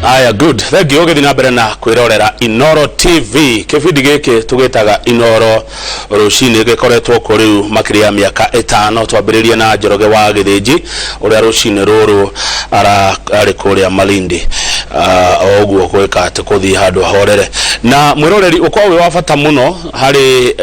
Aya, good, thank you. Ũgĩthiĩ na mbere na kwĩrorera Inoro TV, kĩbindi gĩkĩ tũgĩtaga Inoro Rũcinĩ, gĩkoretwo kuo rĩu makĩria ya mĩaka 5. Twambĩrĩrie na Njoroge wa Gĩthĩnji ũrĩa rũcinĩ rũrũ arĩ kũrĩa Malindi. O ũguo gwĩka atĩ kũthiĩ handũ ahorere na mwĩroreri ũkorwo wĩ wa bata mũno harĩ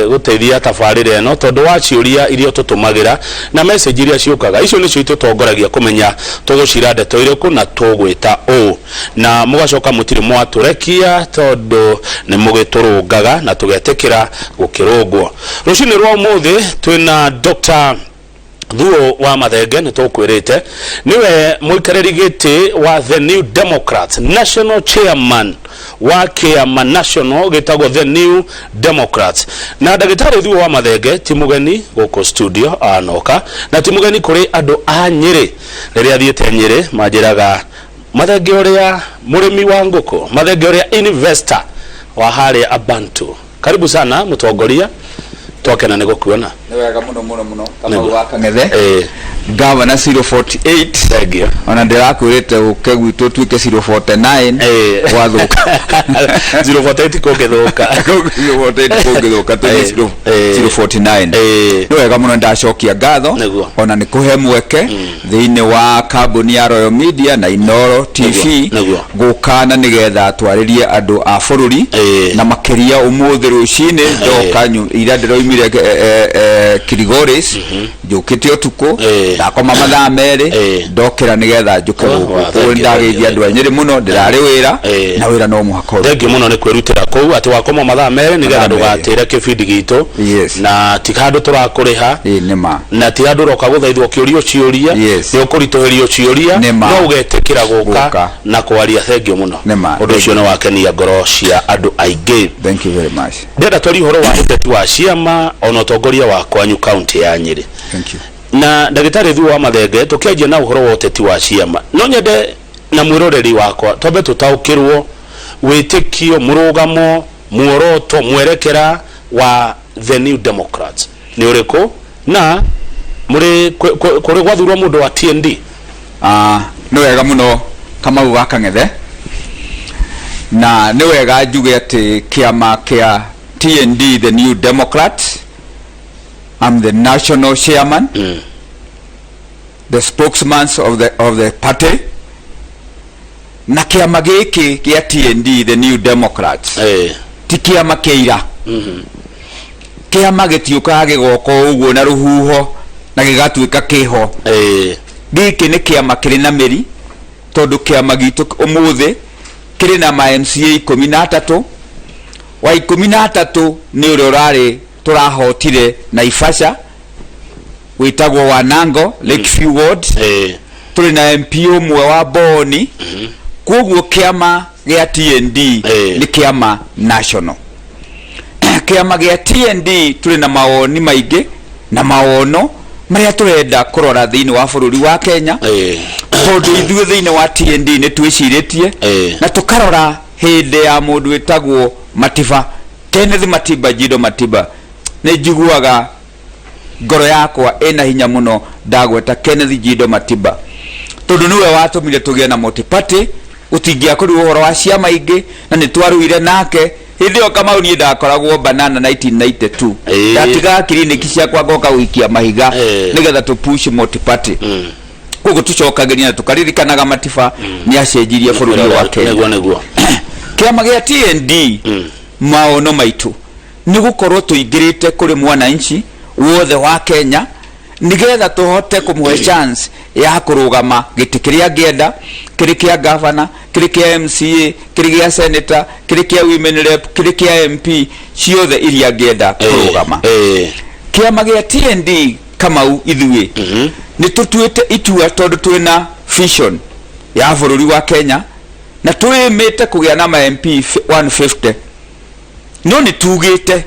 gũteithia tabarĩra ĩno, tondũ wa ciũria iria ũtũtũmagĩra na message iria ciũkaga, icio nĩcio itũtongoragia kũmenya tũgũcira ndeto irĩkũ na tũgwĩta ũũ, na mũgacoka mũtirĩ mwatũrekia tondũ nĩ mũgĩtũrũngaga na tũgetĩkĩra gũkĩrũngwo. Rũcinĩ rwa ũmũthĩ twĩna Dr. Thuo wa Mathenge, nĩ tũkwĩrĩte nĩwe mũikarĩri gĩtĩ wa The New Democrats, national chairman wa kĩama national gĩtagwo The New Democrats. Na ndagĩtarĩ Thuo wa Mathenge ti mũgeni gũkũ studio anoka, na ti mũgeni kũrĩ andũ a Nyĩrĩ. Rĩrĩa thiĩte Nyĩrĩ manjĩraga Mathenge ũrĩa mũrĩmi wa ngũkũ, Mathenge ũrĩa investor wa harĩa Abantu. Karibu sana mũtongoria, twakena nĩ gũkuona. Nĩ wega mũno mũno mũno, Kamau wa Kang'ethe. Gavana 048. Thank you. Ona ndĩrakwĩrĩte ũke gwitũ tuĩke 049. Gwathũka. 048 kũngĩthũka. 048 kũngĩthũka tũthiĩ 049. Nĩ wega mũno, ndacokia ngatho. Ona nĩ kũhe mweke thĩinĩ wa kambuni ya Royal Media na Inoro TV gũka na nĩgetha twarĩrie andũ a bũrũri, na makĩria ũmũthĩ rũcinĩ ndoka ira ndĩroimire Kilgoris, njũkĩte ũtukũ, ndakoma mathaa 2, ndokĩra nĩgetha njũke Oh, gũkũ. wow, thank Koguo you, thank nĩndageithia you. andũ a Nyĩrĩ mũno, ndĩrarĩ wĩra na wĩra no mũhaka ũrutwo. Thank you mũno nĩ kwĩrutĩra kũu atĩ wakoma mathaa 2 nĩgetha Mathaa 2. ndũgatĩre kĩbindi gitũ. Na ti handũ tũrakũrĩha. Ĩĩ nĩ ma. Na ti handũ ũroka gũthaithwo ũkĩũrio ciũria. Nĩ ũkũritũhĩrio ciũria. Nĩ ma. No ũgetĩkĩra gũka Gũka. na kwaria. Thank you mũno. Nĩ ma. Ũndũ ũcio nĩ wakenia ngoro cia andũ aingĩ. Thank you very much. Ndĩrenda twarie ũhoro wa ũteti wa ciama ona ũtongoria wa kwanyu kaunti ya Nyĩrĩ. Thank you. Na ndagĩtarĩ Thuo wa Mathenge, tũkĩanjia na ũhoro wa ũteti wa ciama, no nyende na mwĩroreri wakwa twambe tũtaũkĩrwo wĩtĩkio, mũrũgamo, muoroto, mwerekera wa The New Democrats nĩ ũrĩkũ, na mũrĩ kũrĩ gwathurwo mũndũ wa TND? Nĩ wega mũno, Kamau wa Kang'ethe, na nĩ wega njuge atĩ kĩama kĩa TND, The New Democrats, I'm the national chairman, the spokesman of the party, na kĩama gĩkĩ gĩa TND, The New Democrats, ti kĩama kĩa ira. Kĩama gĩtiũkaga gĩgoka ũguo na rũhuho na gĩgatuĩka kĩho. Gĩkĩ nĩ kĩama kĩrĩ na mĩri, tondũ kĩama gitũ ũmũthĩ kĩrĩ na ma MCA 13. Wa 13 nĩ ũrĩa ũrarĩ tũrahotire Naivasha, wĩtagwo Wanango, Lakeview Ward. Tũrĩ na MP ũmwe wa Boni. Koguo kĩama gĩa TND nĩ kĩama national. Kĩama gĩa TND tũrĩ na mawoni maingĩ na mawono marĩa tũrenda kũrora thĩinĩ wa bũrũri wa Kenya, tondũ ithuĩ thĩinĩ wa TND nĩ twĩcirĩtie na tũkarora hĩndĩ ya mũndũ wĩtagwo Matiba, Kenneth Matiba Jido Matiba. Nĩ njiguaga ngoro yakwa ĩna hinya mũno ndagweta Kenneth Jido Matiba, tondũ nĩwe watũmire tũgĩe na multi-party. Gũtingĩakorirwo ũhoro wa ciama ingĩ na nĩ twarũire nake hĩndĩ ĩyo. Kamau, niĩ ndakoragwo Banana 1992. Ndatigaga kiriniki ciakwa ngoka gũikia mahiga nĩgetha tũ push multi-party. Koguo tũcokagĩria na tũkaririkanaga Matiba nĩ acenjirie bũrũri wa Kenya. Nĩguo nĩguo. Kĩama gĩa TND, maono maitũ nĩ gũkorwo tũingĩrĩte kũrĩ mwananchi wothe wa Kenya, nĩgetha tũhote kũmũhe chance ya kũrũgama gĩtĩ kĩrĩa angĩenda, kĩrĩ kĩa gavana, kĩrĩ kĩa MCA, kĩrĩ gĩa senator, kĩrĩ kĩa women rep, kĩrĩ kĩa MP, ciothe iria angĩenda kũrũgama. Kĩama gĩa TND, Kamau, ithuĩ nĩ tũtuĩte itua, tondũ twĩna vision ya bũrũri wa Kenya na twĩmĩte kũgĩa na ma MP 150, no nĩ tugĩte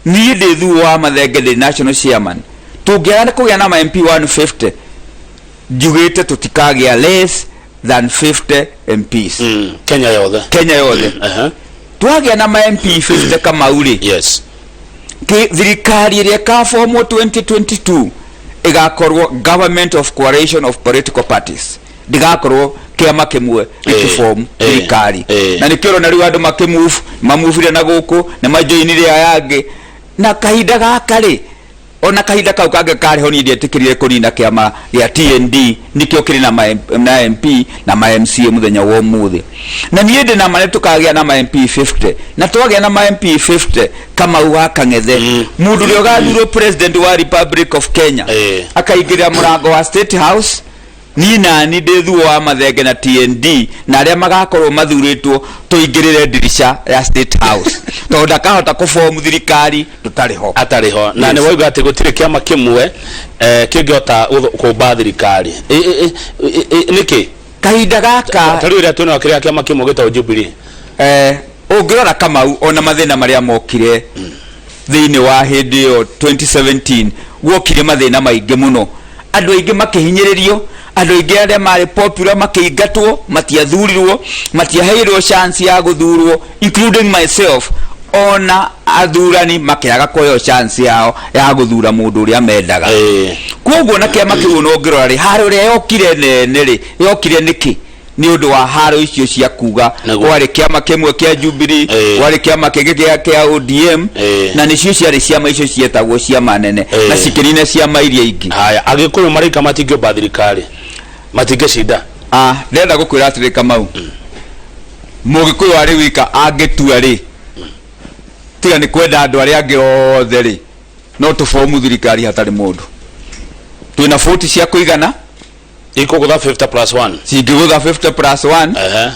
niĩ ndĩ Thuo wa Mathenge, ndĩ national chairman, tũngĩaga kũgĩa na ma MP 150, njugĩte tũtikagĩa less than 50 MPs. Kenya yothe? Kenya yothe. Twagĩa na ma MP 50, Kamau rĩ, thirikari ĩrĩa ĩkabomwo 2022 ĩgakorwo government of coalition of political parties, ndĩgakorwo Kĩama kĩmwe gĩkĩform thirikari. Na nĩkĩo ũrona rĩu andũ makĩmove, mamuvire na gũkũ nĩ majoinire aya angĩ. Na kahinda gaka rĩ, ona kahinda kau kangĩ karĩ ho, niĩ ndietĩkĩrire kũnina kĩama gĩa TND. Nĩkĩo kĩrĩ na na MP na ma MCA mũthenya wa ũmũthĩ, na niĩ ndĩ na ma nĩ tũkagĩa na ma MP 50. Na twagĩa na ma MP 50, Kamau wa Kang'ethe, mũndũ ũrĩa ũgathurwo president wa Republic of Kenya, akaingĩrĩra mũrango wa State House, niĩ nani ndĩ Thuo wa Mathenge na TND na arĩa magakorwo mathurĩtwo, tũingĩrĩre ndirica ya State House, tondũ ndakahota kũbomu thirikari tũtarĩ ho. Atarĩ ho. Na nĩ wauga atĩ gũtirĩ kĩama kĩmwe kĩngĩhota kũmba thirikari. Nĩkĩ? Kahinda gaka Ta rĩu ĩrĩa twĩnayo, kĩrĩa kĩama kĩmwe gĩtagwo Jubilee. Ũngĩrora, Kamau, ona mathĩna marĩa mokire thĩinĩ wa hĩndĩ ĩyo 2017, guokire mathĩna maingĩ mũno, andũ aingĩ makĩhinyĩrĩrio, andũ aingĩ arĩa marĩ popular makĩingatwo, matiathurirwo, matiaheirwo chance ya gũthurwo, including myself. Ona athurani makĩaga kuheo chance yao ya gũthura mũndũ ũrĩa mendaga. Koguo na kĩama kĩu, ona ũngĩrora rĩ, haro ĩrĩa yokire nene rĩ, yokire nĩkĩ? Nĩ ũndũ wa haro icio cia kuga kwarĩ kĩama kĩmwe kĩa Jubilee, kwarĩ kĩama kĩngĩ kĩa ODM, na nĩcio ciarĩ ciama icio cietagwo ciama nene na cikĩnina ciama iria ingĩ. Haya, Agĩkũyũ marĩka matingĩũmba thirikari, matingĩcinda? Ah, ndĩrenda gũkwĩra atĩrĩ, Kamau, Mũgĩkũyũ arĩ wika angĩtua rĩ, tiga nĩ kwenda andũ arĩa angĩ othe rĩ, no tũbomu thirikari hatarĩ mũndũ. Twĩna 40 cia kũigana. Ikũgũtha 50 plus 1. Cingĩgũtha 50 plus 1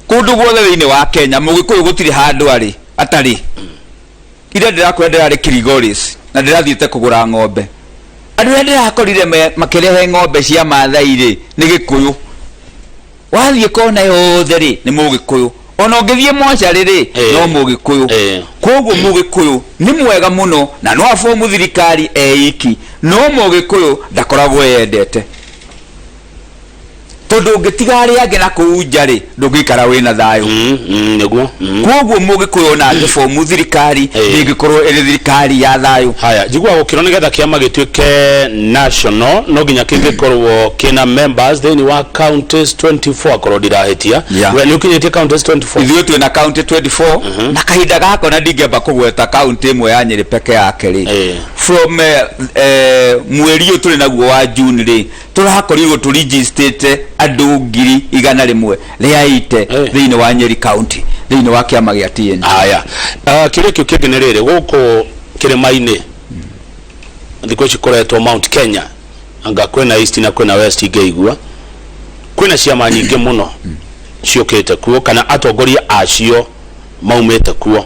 kũndũ guothe thĩinĩ wa Kenya. Mũgĩkũyũ gũtirĩ handũ arĩ atarĩ. Ira ndĩrakwĩra ndĩrarĩ Kilgoris na ndĩrathiĩte kũgũra ng'ombe. Andũ arĩa ndĩrakorire makĩrehe ng'ombe cia Maathai rĩ, nĩ Gĩkũyũ. Wathiĩ kona yothe rĩ, nĩ Mũgĩkũyũ. Ona ũngĩthiĩ mocarĩ rĩ, no Mũgĩkũyũ. Koguo Mũgĩkũyũ nĩ mwega mũno na no abomu thirikari eiki, no Mũgĩkũyũ ndakoragwo eyendete, tondũ ũngĩtiga arĩa angĩ na kũu nja rĩ, ndũngĩikara wĩna thayũ. Nĩguo. Koguo Mũgĩkũyũ ona angĩbomu thirikari, ndĩngĩkorwo ĩrĩ thirikari ya thayũ. Haya, njiguaga gũkĩrwo nĩgetha kĩama gĩtuĩke national, no nginya kĩngĩkorwo kĩna members thĩinĩ wa counties 24, akorwo ndirahĩtia. We nĩ ũkinyĩtie counties 24? Ithuĩ twĩna county 24 na kahinda gaka na ndingĩamba kũgweta county ĩmwe ya Nyĩrĩ peke yake rĩ, from mweri ũyũ tũrĩ naguo wa June rĩ, tũrakorirwo tũrijistĩte andũ 180,000 thĩinĩ wa Nyeri County, thĩinĩ wa kĩama gĩa TND. Haya, kĩũria kĩu kĩngĩ nĩ rĩrĩ, gũkũ kĩrĩma-inĩ thikũ ici kũretwo Mount Kenya, anga kwĩna East na kwĩna West, ingĩigua kwĩna ciama nyingĩ mũno ciũkĩte kuo kana atongoria acio maumĩte kuo.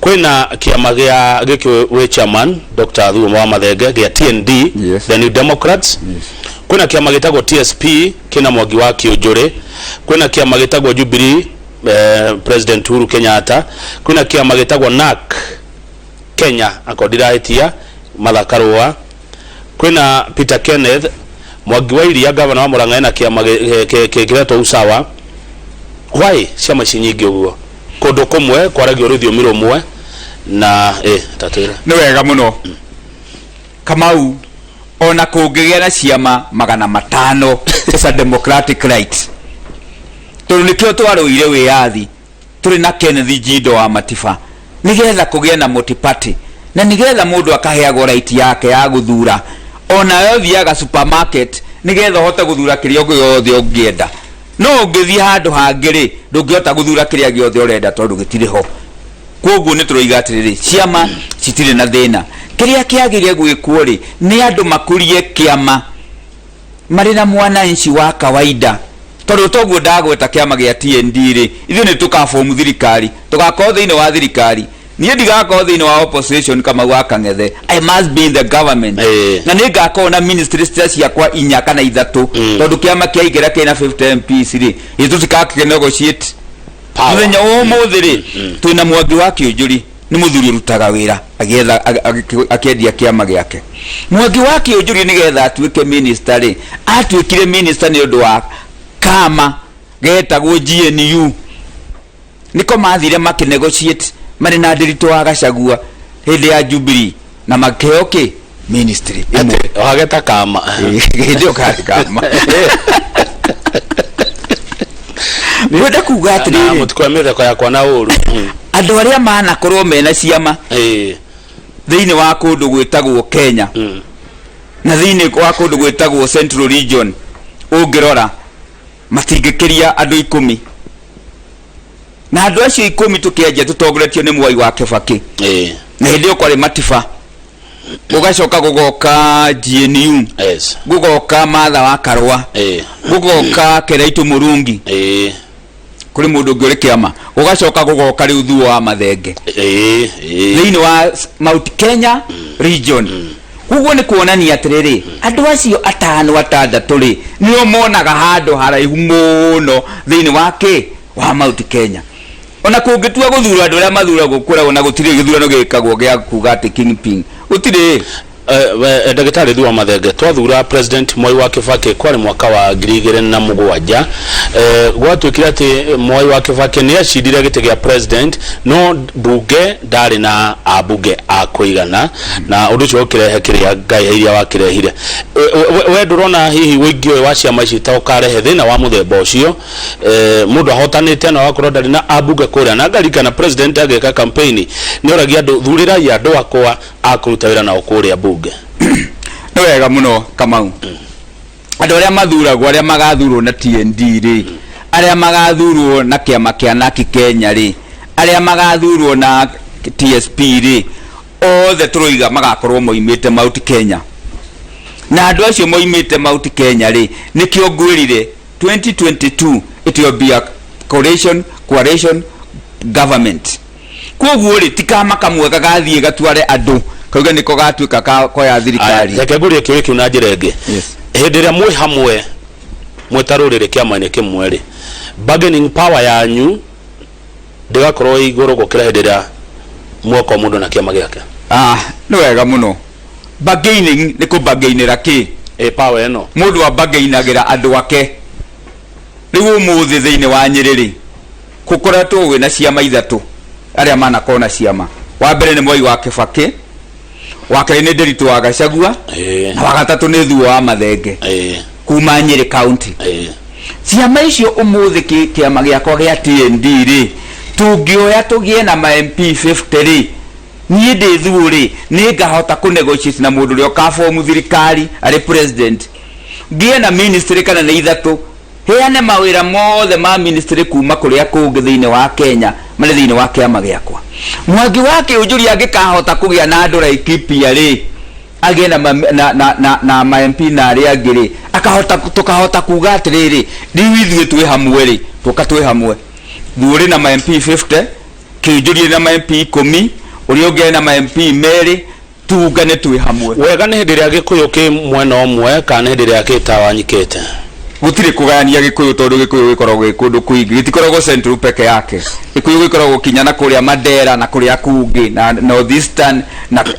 Kwĩna kĩama gĩa gĩkĩ wĩ chairman, Dr. Thuo wa Mathenge, gĩa TND, The New Democrats. Kwĩna kĩama gĩtagwo TSP, kĩna Mwangi wa Kĩũnjũrĩ. Kwĩna kĩama gĩtagwo Jubilee, President Uhuru Kenyatta. Kwĩna kĩama gĩtagwo NARC Kenya, akorwo ndirahĩtia, Martha Karũa. Kwĩna Peter Kenneth Mwangi wa Iria, gavana wa Murang'a, ena kĩama kĩretwo Usawa. Why ciama ici nyingĩ ũguo kũndũ kũmwe kwaragio rũthiomi rũmwe na tatwĩre? Nĩ wega mũno, Kamau. Ona kũngĩgĩa na ciama 500, it's a democratic right, tondũ nĩkĩo twarũire wĩyathi tũrĩ na Kenneth Njindo wa Matiba, nĩgetha kũgĩe na multi-party na nĩgetha mũndũ akaheagwo right yake ya gũthura. Onawe ũthiaga supermarket nĩgetha ũhote gũthura kĩrĩa gĩothe ũngĩenda, no ũngĩthiĩ handũ hangĩ rĩ, ndũngĩhota gũthura kĩrĩa gĩothe ũrenda tondũ gĩtirĩ ho. Koguo nĩ tũroiga atĩrĩrĩ, ciama citirĩ na thĩna. Kĩrĩa kĩagĩrĩire gwĩkwo rĩ, nĩ andũ makũrie kĩama marĩ na mwananchi wa kawaida, tondũ toguo ndagweta kĩama gĩa TND rĩ, ithuĩ nĩ tũkabomu thirikari, tũgakorwo thĩinĩ wa thirikari. Niĩ ndigakorwo thĩinĩ wa opposition. Kamau wa Kang'ethe, I must be in the government. Na nĩ ngakorwo na ministries ciakwa inya kana ithatũ, tondũ kĩama kĩaingĩra kĩna 50 MPs rĩ, ithuĩ tũtikakĩ negotiate. Power. Mũthenya wa ũmũthĩ rĩ, twĩna Mwangi wa Kĩũnjũri, nĩ mũthuri ũrutaga wĩra agĩetha akĩendia kĩama gĩake. Mwangi wa Kĩũnjũri, nĩgetha atuĩke minister rĩ, atuĩkire minister nĩ ũndũ wa kama getagwo GNU. Nĩko mathire makĩnegotiate marĩ na Ndĩritũ wa Gachagua hĩndĩ ya Jubilee na makĩheo kĩ ministry ĩmwe. Atĩ wageta kama? Hĩndĩ ĩyo karĩ kama. Ngwenda kuga Na atĩrĩrĩ, mũtikoe mĩtheko yakwa na ũru. Andũ arĩa manakorwo mena ciama thĩinĩ wa kũndũ gwĩtagwo Kenya na thĩinĩ wa kũndũ gwĩtagwo Central Region, ũngĩrora matingĩkĩria andũ 10, na andũ acio 10 tũkĩanjia tũtongoretio nĩ Mwai wa Kĩbakĩ, na hĩndĩ ĩyo kwarĩ Matiba, gũgacoka gũgoka GNU, gũgoka Martha wa Karũa, gũgoka Keraitũ Mũrungi, kũrĩ mũndũ ũngĩ ũrĩ kĩama, gũgacoka gũgoka rĩu Thuo wa Mathenge thĩinĩ wa Mount Kenya region. Koguo nĩ kuonania atĩrĩrĩ, andũ acio atano atandatũ rĩ, nĩo monaga handũ haraihu mũno thĩinĩ wa kĩ wa Mount Kenya. Ona kũngĩtua gũthura andũ arĩa mathuragwo kũragwo na gũtirĩ gĩthurano gĩkagwo gĩa kuga atĩ kingpin gũtirĩ. Ndagĩtarĩ Thuo Mathenge, twathura President Mwai wa Kĩbakĩ kwarĩ mwaka wa 2007. Gwatuĩkire atĩ Mwai wa Kĩbakĩ nĩ acindire gĩtĩ gĩa president, no mbunge ndarĩ na ambunge a kũigana, na ũndũ ũcio ũkĩrehe kĩrĩa Ngai iria wakĩrehire. We ndũrona hihi ũingĩ ũyũ wa ciama ici ta ũkarehe thĩna wa mũthemba ũcio, mũndũ ahotanĩte na agakorwo ndarĩ na ambunge kũrĩa? Na ngarikana president agĩka campaign nĩ oragia andũ, thurĩrai andũ akwa a kũruta wĩra nao kũrĩa mbunge. Nĩ wega mũno, Kamau. Andũ arĩa mathuragwo, arĩa magathurwo na TND rĩ, arĩa magathurwo na kĩama kĩa Naki Kenya rĩ, arĩa magathurwo na TSP rĩ, othe tũroiga magakorwo moimĩte Mount Kenya. Na andũ acio moimĩte Mount Kenya rĩ, nĩkĩo ngwĩrire 2022 it will be a coalition government. Koguo rĩ, ti kama kamwe gagathiĩ gatware andũ kauge nĩko gatuĩka ka koya thirikari. Reke ngũrie kĩũria kĩu na njĩra ĩngĩ. Hĩndĩ ĩrĩa mwĩ hamwe mwĩ ta rũrĩrĩ kĩama-inĩ kĩmwe rĩ, bargaining power yanyu ndĩgakorwo ĩ igũrũ gũkĩra hĩndĩ ĩrĩa mwoka o mũndũ na kĩama gĩake? Ah, nĩ wega mũno. Bargaining nĩ kũbargainĩra kĩ? Ĩ power ĩno. Mũndũ abargainagĩra andũ ake. Rĩu ũmũthĩ thĩinĩ wa Nyĩrĩ rĩ, gũkoretwo gwĩna ciama ithatũ arĩa manakorwo na ciama. Wa mbere nĩ Mwai wa Kĩbakĩ, wa kerĩ nĩ Nderitu wa Gachagua, na wa gatatũ nĩ Thuo wa Mathenge kuma Nyĩrĩ County. Ciama icio ũmũthĩ kĩama gĩakwa gĩa TND rĩ, tũngĩoya tũgĩe na ma MP 50 rĩ, niĩ ndĩ Thuo rĩ, nĩ ngahota kũ negotiate na mũndũ ũrĩa ũkabomu thirikari arĩ president, ngĩe na ministry kana nĩ ithatũ, heane mawĩra mothe ma ministry kuma kũrĩa kũngĩ thĩinĩ wa Kenya marĩ thĩinĩ wa kĩama gĩakwa. Mwangi wa Kĩũnjũri angĩkahota kũgĩa na andũ Laikipia rĩ, agĩe na, ma, na, na, na, na ma MP na arĩa angĩ rĩ, akahota tũkahota kuga atĩrĩrĩ, rĩu ithuĩ twĩ hamwe rĩ, tũka twĩ hamwe. Thuo na ma MP 50, Kĩũnjũri na ma MP 10, ũrĩa ũngĩ na ma MP 2, tungane twĩ hamwe. Wega nĩ hĩndĩ ĩrĩa Gĩkũyũ kĩ mwena ũmwe kana nĩ hĩndĩ ĩrĩa gĩtawanyikĩte? Gũtirĩ kũgayania Gĩkũyũ, tondũ Gĩkũyũ gĩkoragwo gĩ kũndũ kũingĩ, gĩtikoragwo Central peke yake. Gĩkũyũ gĩkoragwo kinya na kũrĩa Mandera na kũrĩa kũngĩ na North Eastern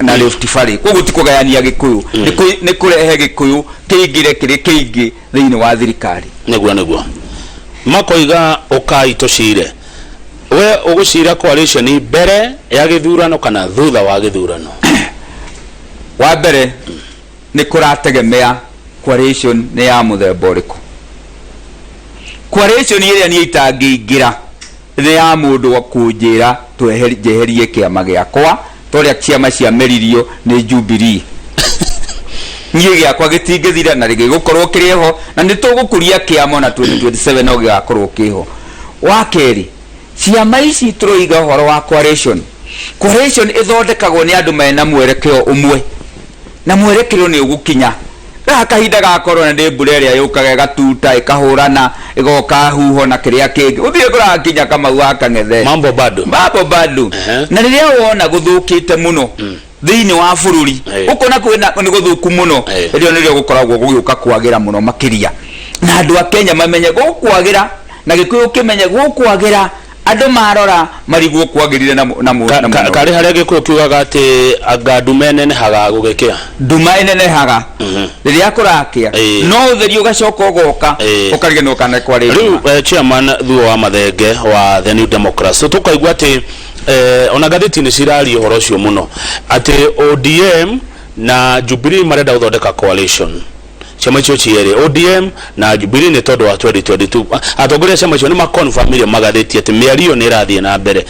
na Rift Valley. Koguo ti kũgayania Gĩkũyũ, nĩ kũrehe Gĩkũyũ kĩingĩre kĩrĩ kĩingĩ thĩinĩ wa thirikari. Nĩguo makoiga ũkai tũcire. We ũgũcira coalition mbere ya gĩthurano kana thutha wa gĩthurano? Wa mbere nĩ kũrategemea coalition nĩ ya mũthemba ũrĩkũ. Coalition ĩrĩa niĩ itangĩingĩra nĩ ya mũndũ wa kũnjĩra njeherie kĩama gĩakwa, ta ũrĩa ciama ciameririo nĩ Jubilee. Niĩ gĩakwa gĩtingĩthira na gĩgũkorwo kĩrĩ ho, na nĩ tũgũkũria kĩama ona 2027 no gĩgakorwo kĩho. Wa kerĩ, ciama ici tũroiga ũhoro wa coalition, coalition ĩthondekagwo nĩ andũ mena mwerekeo ũmwe, na mwerekero nĩ ũgũkinya. Gaka kahinda ga corona nĩ mbura ĩrĩa yũkaga ĩgatuta ĩkahũrana ĩgoka huho na kĩrĩa kĩngĩ, gũtirĩ kũrakinya Kamau wa Kang'ethe. Mambo bado. Mambo bado. Na rĩrĩa wona gũthũkĩte mũno thĩinĩ wa bũrũri, ũkona kwĩna nĩ gũthũku mũno, rĩrĩa nĩrĩo gũkoragwo gũgĩũka kwagĩra mũno makĩria, na andũ a Kenya mamenye gũkwagĩra, na Gĩkũyũ kĩmenye gũkwagĩra, andũ marora marigwo kwagĩrire na na na mũno. Karĩ harĩa Gĩkũyũ kiugaga atĩ anga ndume ĩnenehaga gũgĩkĩa. Nduma ĩnenehaga rĩrĩa kũrakĩa, no ũtheri ũgacoka ũgoka, ũkariganĩrwo kana kwarĩ nduma. Rĩu chairman Thuo wa Mathenge wa The New Democrats, tũkaigua atĩ ona ngathĩti nĩ ciraria ũhoro ũcio mũno atĩ ODM na Jubilee marenda gũthondeka coalition. Ciama icio cierĩ, ODM na Jubilee, nĩ tondũ wa 2022 atongoria a ciama icio nĩ makonfamirie magathĩti atĩ mĩario nĩ ĩrathiĩ na mbere.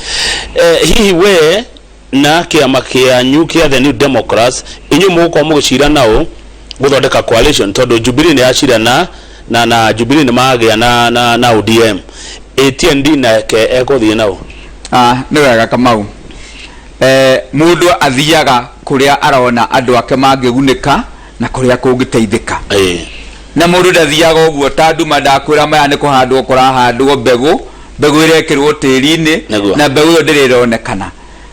Hihi we na kĩama kĩanyu kĩa The New Democrats, inyuĩ mũgũkorwo mũgĩcira naũ gũthondeka coalition, tondũ Jubilee nĩ yacira na Jubilee nĩ magĩa na ODM, ATND nake ekũthiĩ naũ? Ah, nĩ wega Kamau. Mũndũ athiaga kũrĩa arona andũ ake mangĩgunĩka na kũrĩa kũngĩteithĩka. Na mũndũ ndathiaga ũguo ta nduma. Ndakwĩra maya nĩ kũhandwo kũrahandwo mbegũ, mbegũ ĩrekĩrwo tĩri-inĩ. Na mbegũ ĩyo ndĩrĩ ĩronekana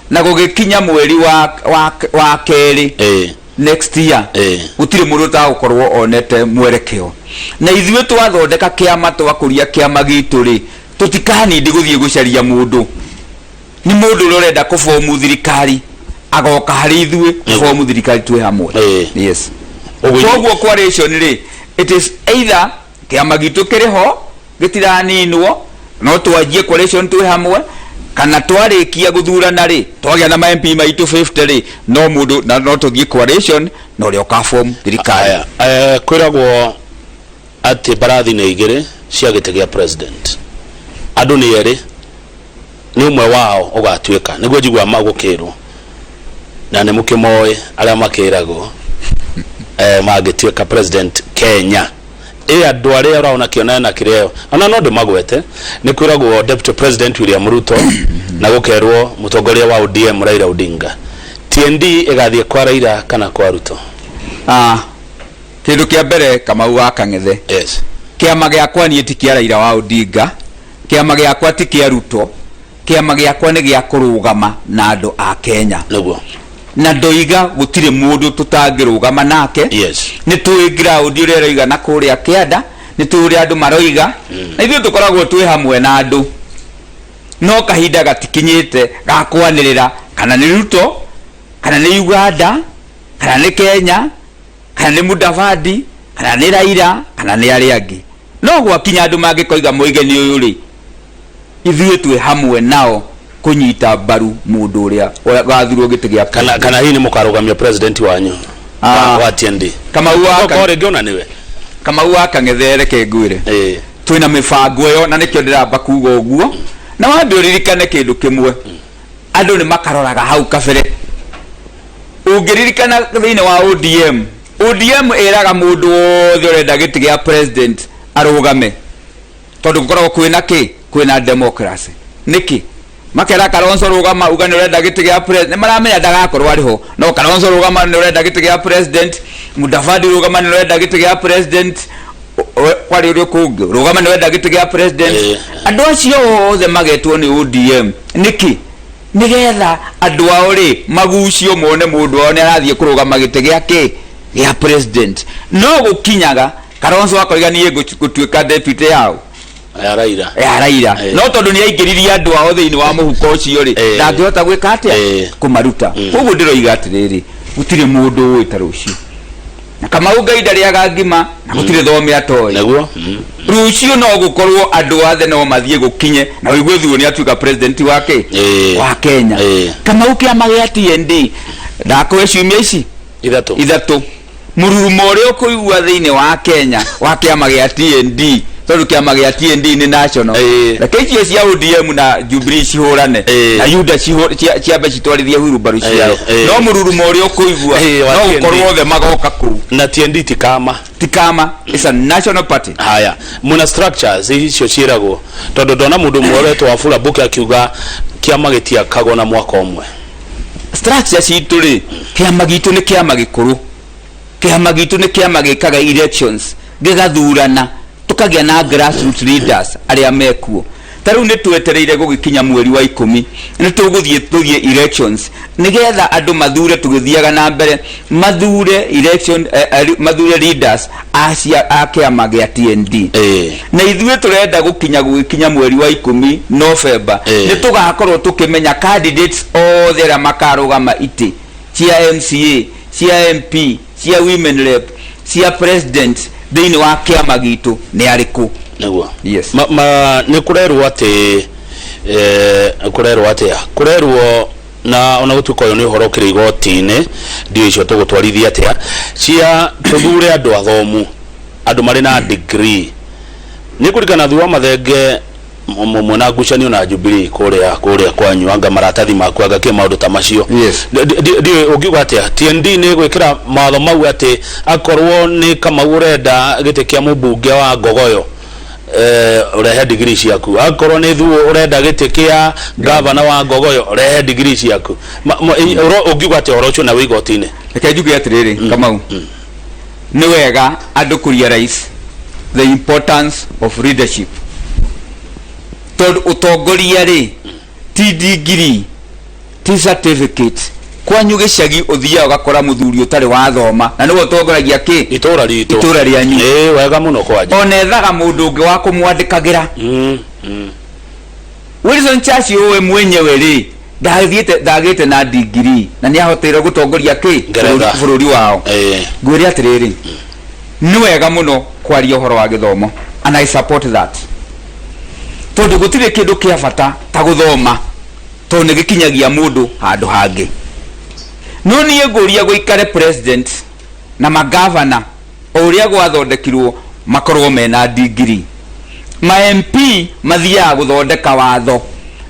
na gũgĩkinya mweri wa kerĩ next year, gũtirĩ mũndũ ũtagũkorwo onete mwerekeo. Na ithuĩ twathondeka kĩama, twakũria kĩama gitũ rĩ, tũtikanindi gũthiĩ gũcaria mũndũ. Nĩ mũndũ ũrĩa ũrenda kũbomu thirikari agoka harĩ ithuĩ kũbomu thirikari twĩ hamwe. Yes. Koguo coalition rĩ, it is either kĩama gitũ kĩrĩ ho gĩtiraninwo, no twanjie coalition twĩ hamwe, kana twarĩkia gũthurana rĩ, twagĩa na ma MP maitũ 50 rĩ, no mũndũ na no tũthiĩ coalition na ũrĩa ũkabomu thirikari. Aya, kwĩragwo atĩ mbarathi nĩ igĩrĩ cia gĩtĩ gĩa president, andũ nĩ erĩ, nĩ ũmwe wao ũgatuĩka, nĩguo njiguaga magũkĩrwo, na nĩ mũkĩmoĩ arĩa makĩragwo mangĩtuĩka president Kenya. Ĩ andũ arĩa ũraona kĩonana na kĩrĩa ona no ndĩmagwete, nĩ kwĩragwo Deputy President William Ruto na gũkerwo mũtongoria wa ODM Raila Odinga. TND ĩgathiĩ kwa Raila kana kwa Ruto? Ah, kĩndũ kĩa mbere, Kamau wa Kang'ethe, kĩama gĩakwa niĩ ti kĩa Raila wa Odinga, kĩama gĩakwa ti kĩa Ruto, kĩama gĩakwa nĩ gĩa kũrũgama na andũ a Kenya. Na ndoiga gũtirĩ mũndũ tũtangĩrũgama nake. Nĩ tũĩ ground ũrĩa ĩroiga na kũrĩa kĩanda, nĩ tũĩ ũrĩa andũ maroiga, na ithuĩ tũkoragwo twĩ hamwe na andũ, no kahinda gatikinyĩte ga kwanĩrĩra kana nĩ Ruto, kana nĩ Uganda, kana nĩ Kenya, kana nĩ Mudavadi, kana nĩ Raila, kana nĩ arĩa angĩ. No gwakinya andũ mangĩkoiga moige nĩ ũyũ rĩ, ithuĩ twĩ hamwe nao kũnyita mbaru mũndũ ũrĩa ũgathurwo gĩtĩ gĩa Kana hihi nĩ mũkarũgamia president wanyu wa TND? Kamau wa Okorwo rĩngĩ ona nĩwe. Kamau wa Kang'ethe, reke ngwĩre, twĩna mĩbango ĩyo na nĩkĩo ndĩramba kuga ũguo. Na wambe ũririkane kĩndũ kĩmwe, andũ nĩ makaroraga hau kabere. Ũngĩririkana thĩinĩ wa ODM, ODM ĩraga mũndũ wothe ũrenda gĩtĩ gĩa president arũgame, tondũ gũkoragwo kwĩna kĩ, kwĩna democracy. Nĩkĩ makera Kalonzo rũgama uga nĩ ũrenda gĩtĩ gĩa president? Nĩ maramenya ndagakorwo arĩ ho, no Kalonzo rũgama nĩ ũrenda gĩtĩ gĩa president, Mudavadi rũgama nĩ ũrenda gĩtĩ gĩa president, kwarĩ ũrĩa kũngĩ rũgama nĩ ũrenda gĩtĩ gĩa president. Andũ acio othe magetwo nĩ ODM nĩkĩ? Nĩgetha andũ ao rĩ magucio mone mũndũ wao nĩ arathiĩ kũrũgama gĩtĩ gĩa kĩ, gĩa president. No gũkinyaga Kalonzo akoiga niĩ ngũtuĩka deputy yao. Ya Raila. Ya Raila. No tondũ nĩ aingĩririe andũ ao thĩinĩ wa mũhuko ũcio rĩ, ndangĩhota gwĩka atĩa? Kũmaruta. Koguo ndĩroiga atĩrĩrĩ, gũtirĩ mũndũ ũĩ ta rũciũ, na Kamau Ngai ndarĩaga ngima na gũtirĩ thome atoĩ. Rũciũ no gũkorwo andũ othe no mathiĩ gũkinye na ũigue thuo nĩ atuĩka president wa kĩ? Wa Kenya. Kamau, kĩama gĩa TND, ndakũhe ciumia ici 3. 3, mũrurumo ũrĩa ũkũigua thĩinĩ wa Kenya wa kĩama gĩa TND, tondũ kĩama gĩa TND nĩ national. Reke icio cia ODM na Jubilee cihũrane na UDA ciambe citwarithie hurubaru ciao, no mũrurumo ũrĩa ũkũigua Wa no TND. gũkorwo othe magoka kũu. Na TND ti kama. Ti kama, it's a national party. Haya, muna structures icio ciĩragwo, tondũ ndona mũndũ ũmwe ũretwo Wafula Buke akiuga kĩama gĩtiakagwo na mwaka ũmwe. Structure citũ rĩ, kĩama gitũ nĩ kĩama gĩkũrũ, kĩama gitũ nĩ kĩama gĩkaga elections, gĩgathurana, tũkagĩa na grassroots leaders arĩa mekuo. Ta rĩu nĩ twetereire gũgĩkinya mweri wa 10, nĩ tũgũthiĩ tũthiĩ elections nĩgetha andũ mathure, tũgĩthiaga na mbere mathure election, mathure leaders a kĩama gĩa TND. Na ithuĩ tũrenda gũkinya gũgĩkinya mweri wa 10, November, nĩ tũgakorwo tũkĩmenya candidates othe arĩa makarũgama itĩ cia MCA, cia MP, cia women rep, cia president thĩinĩ wa kĩama gitũ nĩ arĩkũ. Yes. Ma, nĩ kũrerwo atĩ kũrerwo atĩa, kũrerwo na ona gũtuĩka ũyũ nĩ ũhoro ũkĩrĩ igoti-inĩ, ndio icio tũgũtwarithia atĩa cia tũthure andũ athomu. Andũ marĩ na degree nĩ kũrikana thutha wa mathenge mwena ngucanio na Jubilee kũrĩa kũrĩa kwanyu, anga maratathi maku, anga kĩ maũndũ ta macio. Yes. Ndiũĩ ũngiuga atĩa, TND nĩ gwĩkĩra mawatho mau atĩ akorwo nĩ Kamau ũrenda gĩtĩ kĩa mũmbunge wa Ngogoyo, ũrehe degree ciaku, akorwo nĩ Thuo ũrenda gĩtĩ kĩa gavana wa Ngogoyo, ũrehe degree ciaku. Ũngiuga atĩa ũhoro ũcio na wĩ igoti-inĩ? Reke njuge atĩrĩrĩ, Kamau, nĩ wega andũ kũ realize the importance of leadership, tondũ ũtongoria rĩ ti degree, ti certificate. Kwanyu gĩcagi ũthiaga ũgakora mũthuri ũtarĩ wathoma na nĩwe ũtongoragia kĩ? Itũra ritũ. Itũra rĩanyu. Ĩĩ, wega mũno kwanja. Ona ethaga mũndũ ũngĩ wa kũmwandĩkagĩra. Wilson Churchill we mwenyewe rĩ ndathiĩte, ndagĩte na degree na nĩ ahotire gũtongoria kĩ? Ngeretha. Bũrũri wao. Ngwĩre atĩrĩrĩ, nĩ wega mũno kwaria ũhoro wa gĩthomo and I support that, tondũ gũtirĩ kĩndũ kĩa bata ta gũthoma, tondũ nĩ gĩkinyagia mũndũ handũ hangĩ. No niĩ ngũria gũikare president na magavana o ũrĩa gwathondekirwo makorwo mena degree. Ma MP mathiaga gũthondeka watho,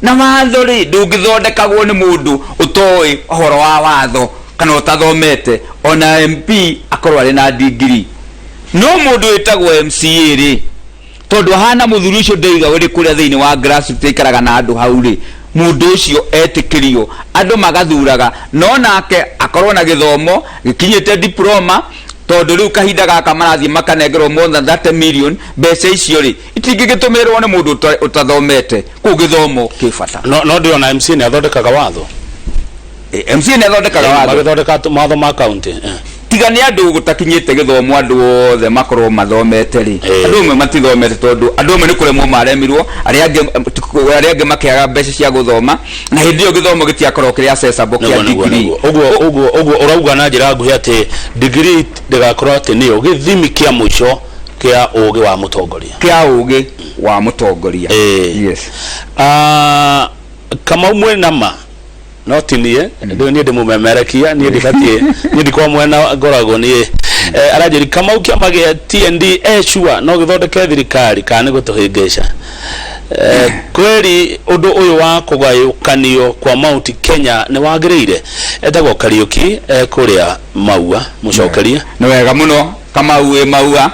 na watho rĩ ndũngĩthondekagwo nĩ mũndũ ũtoĩ ũhoro wa watho kana ũtathomete, ona MP akorwo arĩ na degree. No mũndũ wĩtagwo MCA rĩ, tondũ ahana mũthuri ũcio ndeiga ũrĩ kũrĩa thĩinĩ wa grassroots, aikaraga na andũ hau rĩ, mũndũ ũcio etĩkĩrio andũ magathuraga, no nake akorwo na gĩthomo gĩkinyĩte diploma, tondũ rĩu kahinda gaka marathiĩ makanengerwo more than 30 million. Mbeca icio rĩ itingĩgĩtũmĩrwo nĩ mũndũ ũtathomete. Kũu gĩthomo kĩ bata. No ndĩrona MCA nĩ athondekaga watho. MCA nĩ athondekaga watho. Magĩthondeka mawatho ma county. Tiga nĩ andũ gũtakinyĩte gĩthomo, andũ othe makorwo mathomete rĩ, andũ amwe matithomete, tondũ andũ amwe nĩ kũremwo maremirwo, arĩa angĩ makĩaga mbeca cia gũthoma, na hĩndĩ ĩyo gĩthomo gĩtiakorwo kĩrĩ accessible kĩa degree. Nĩguo. Ũguo ũrauga na njĩra nguhĩ atĩ degree ndĩgakorwo atĩ nĩyo gĩthimi kĩa mũico kĩa ũgĩ wa mũtongoria. Kĩa ũgĩ wa mũtongoria. Yes. Ah, Kamau mwena ma no ti niĩ, ndũ niĩ ndĩmũmemerekia, niĩ ndibatiĩ, niĩ ndikoragwo mwena ngoragwo niĩ. Aranjĩri Kamau, kĩama gĩa TND e sure no gĩthondeke thirikari kana nĩ gũtũhĩngĩca? Kweri ũndũ ũyũ wa kũgayũkanio kwa Mount Kenya nĩ wagĩrĩire? Etagwo Kariũki, kũrĩa Maua, mũcokerie. Nĩ wega mũno, Kamau wĩ Maua.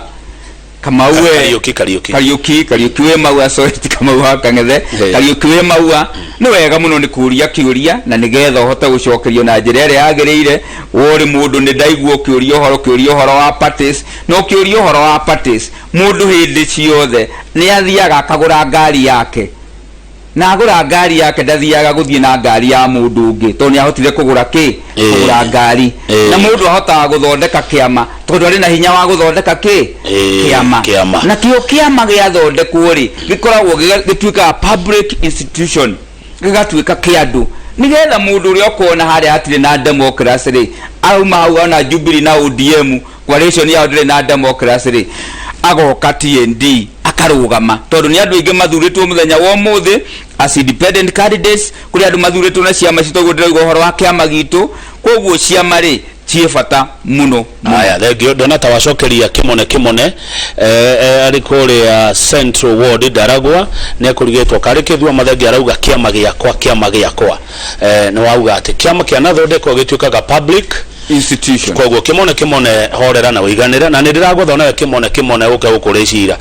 Kamau we. Kariũki, Kariũki. Kariũki, Kariũki wĩ Maua, sorry, ti Kamau wa Kang'ethe. Kariũki wĩ Maua, nĩ wega mũno nĩ kũria kĩũria na nĩgetha ũhote gũcokerio na njĩra ĩrĩa yagĩrĩire. We ũrĩ mũndũ, nĩ ndaigua ũkĩũria ũhoro wa parties, na ũkĩũria ũhoro wa parties, mũndũ hĩndĩ ciothe nĩ athiaga akagũra ngari yake, na agũra ngari yake ndathiaga gũthiĩ na ngari ya mũndũ ũngĩ, tondũ nĩ ahotire kũgũra kĩ? Kũgũra ngari. Na mũndũ ahotaga gũthondeka kĩama tondũ arĩ na hinya wa gũthondeka kĩ? Kĩama. Kĩama. Na kĩo kĩama gĩathondekwo rĩ, gĩkoragwo gĩtuĩkaga public institution, gĩgatuĩka kĩa andũ, nĩgetha mũndũ ũrĩa ũkona harĩa hatirĩ na democracy rĩ, auma hau ona Jubilee na ODM coalition yao ndĩrĩ na democracy rĩ, agoka TND akarũgama, tondũ nĩ andũ aingĩ mathurĩtwo mũthenya wa ũmũthĩ as independent candidates, kũrĩ andũ mathurĩtwo na ciama citũ. Ũguo ndĩrauga ũhoro wa kĩama gitũ, koguo ciama rĩ ciĩ bata mũno mũno. Aya, thengio. Ndona ta wacokeria Kimone. Kimone arĩ kũrĩa Central Ward, Ndaragwa, nĩ ekũrigĩtwo karĩ kĩthua mathenge, arauga kĩama gĩakwa, kĩama gĩakwa. Nĩ wauga atĩ kĩama kĩanathondekwo gĩtuĩkaga public institution. Koguo Kimone, Kimone, horera na ũiganĩre, na nĩ ndĩragwetha nawe Kimone. Kimone, ũke gũkũrĩ cira.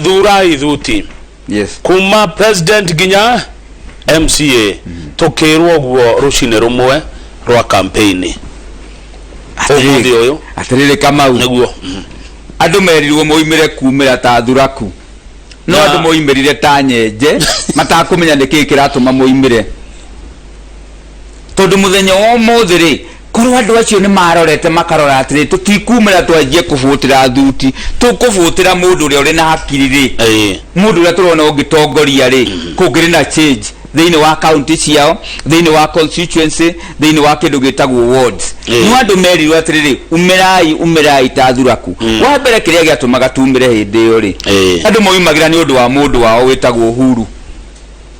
Thurai thuti kuma president nginya MCA, tukirwo guo rucini rumwe rwa campaign umuthi uyu. Atĩrĩrĩ Kamau, Niguo. Andũ merirwo moimĩre kumĩra ta thuraku, no andũ moimĩrire ta nyenje matakũmenya nĩkĩĩ kĩratũma moimĩre, tondũ mũthenya wa ũmũthĩ rĩ, korwo andũ acio nĩ marorete makarora atĩrĩ, tũtikumĩra twanjie kũbũtĩra thuti, tũkũbũtĩra mũndũ ũrĩa ũrĩ na hakiri rĩ, mũndũ ũrĩa tũrona ũngĩtongoria rĩ, kũngĩrĩ na change thĩinĩ wa county ciao, thĩinĩ wa constituency, thĩinĩ wa kĩndũ gĩtagwo wards. No andũ merirwo atĩrĩrĩ, umĩrai, umĩrai ta thuraku. Wa mbere, kĩrĩa gĩatũmaga tumĩre hĩndĩ ĩyo rĩ, andũ moimagĩra nĩ ũndũ wa mũndũ wao wĩtagwo Uhuru,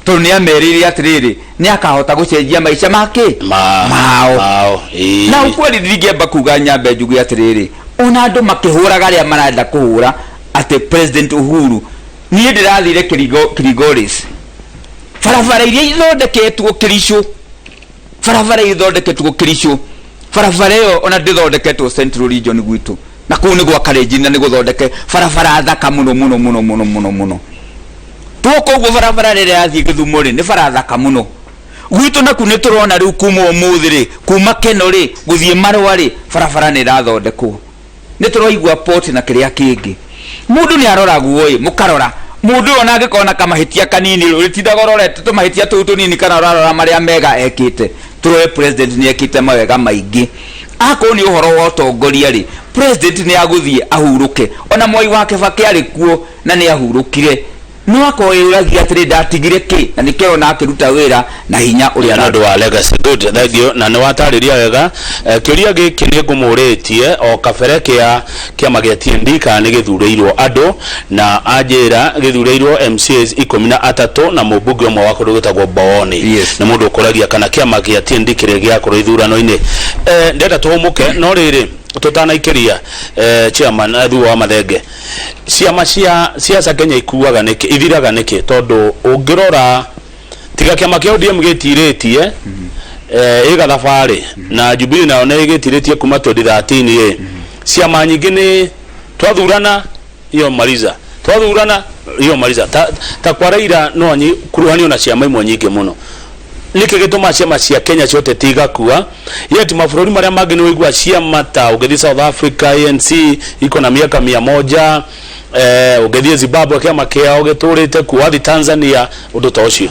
tondũ nĩ amerire atĩrĩrĩ, nĩ akahota gũcenjia maica make Ma mao. Mao. Na ukweli ndingĩamba kuga, nyambe njuge atĩrĩrĩ, Ona andũ makĩhũraga arĩa marenda kũhũra atĩ President Uhuru, niĩ ndĩrathire Kilgoris, barabara iria ithondeketwo Kericho, barabara ithondeketwo Kericho, barabara ĩyo ona ndĩthondeketwo Central Region gwitũ, na kũu nĩ gwa Kalenjin, na nĩ gũthondeke barabara thaka mũno mũno mũno mũno mũno mũno. Twoka ũguo barabara rĩrĩa yathiĩ Gĩthumo rĩ, nĩ bara thaka mũno. Gwitũ naku nĩ tũrona rĩu kuma ũmũthĩ rĩ, kuma Keno rĩ gũthiĩ Marũa rĩ, barabara nĩ ĩrathondekwo. Nĩ tũraigua port na kĩrĩa kĩngĩ. Mũndũ nĩ aroragwo ĩ, mũkarora mũndũ ũyũ ona angĩkorwo na kamahĩtia kanini rĩ, ũrĩtindaga ũrorete tũmahĩtia tũu tũnini kana ũrarora marĩa mega ekĩte? Tũrore president nĩ ekĩte mawega maingĩ. Akorwo nĩ ũhoro wa ũtongoria rĩ, president nĩ agũthiĩ ahurũke. Ona Mwai wa Kĩbakĩ arĩ kuo na nĩ ahurũkire. No akorwo ĩyũragia atĩrĩ, ndatigire kĩ? Na nĩkĩo ũrona akĩruta wĩra na hinya ũrĩa nĩ ũndũ wa legacy. Good, thank you, na nĩ watarĩria wega. Kĩũria gĩkĩ nĩ ngũmũrĩtie o kabere kĩa kĩama gĩa TND kana nĩ gĩthurĩirwo andũ, na anjĩra gĩthurĩirwo MCAs 13 na mũmbunge ũmwe wa kũndũ gwĩtagwo Mbooni. Nĩ mũndũ ũkũragia kana kĩama gĩa TND kĩrĩa gĩakorwo ithurano-inĩ. Ndĩrenda tũhũmũke, no rĩrĩ tũtanaikĩria, chairman, thutha wa mathenge, ciama cia siasa Kenya ikuaga nĩkĩ, ithiraga nĩkĩ? Tondũ ũngĩrora tiga kĩama kĩa ODM gĩtirĩtie ĩ gathabarĩ na Jubilee nayo nĩ gĩtirĩtie kuma 2013 ĩ, ciama nyingĩ nĩ twathurana iyo maliza, twathurana iyo maliza. Ta kwa Raila no kuruhanio na ciama imwe nyingĩ mũno. Nĩkĩ gĩtũmaga ciama cia Kenya cia ũteti igakua, yet mabũrũri marĩa mangĩ nĩ ũigua ciama ta ũngĩthiĩ South Africa, ANC iko na miaka 100, ũngĩthiĩ Zimbabwe kĩama kĩao gĩtũrĩte kuo, wathiĩ Tanzania ũndũ ta ũcio?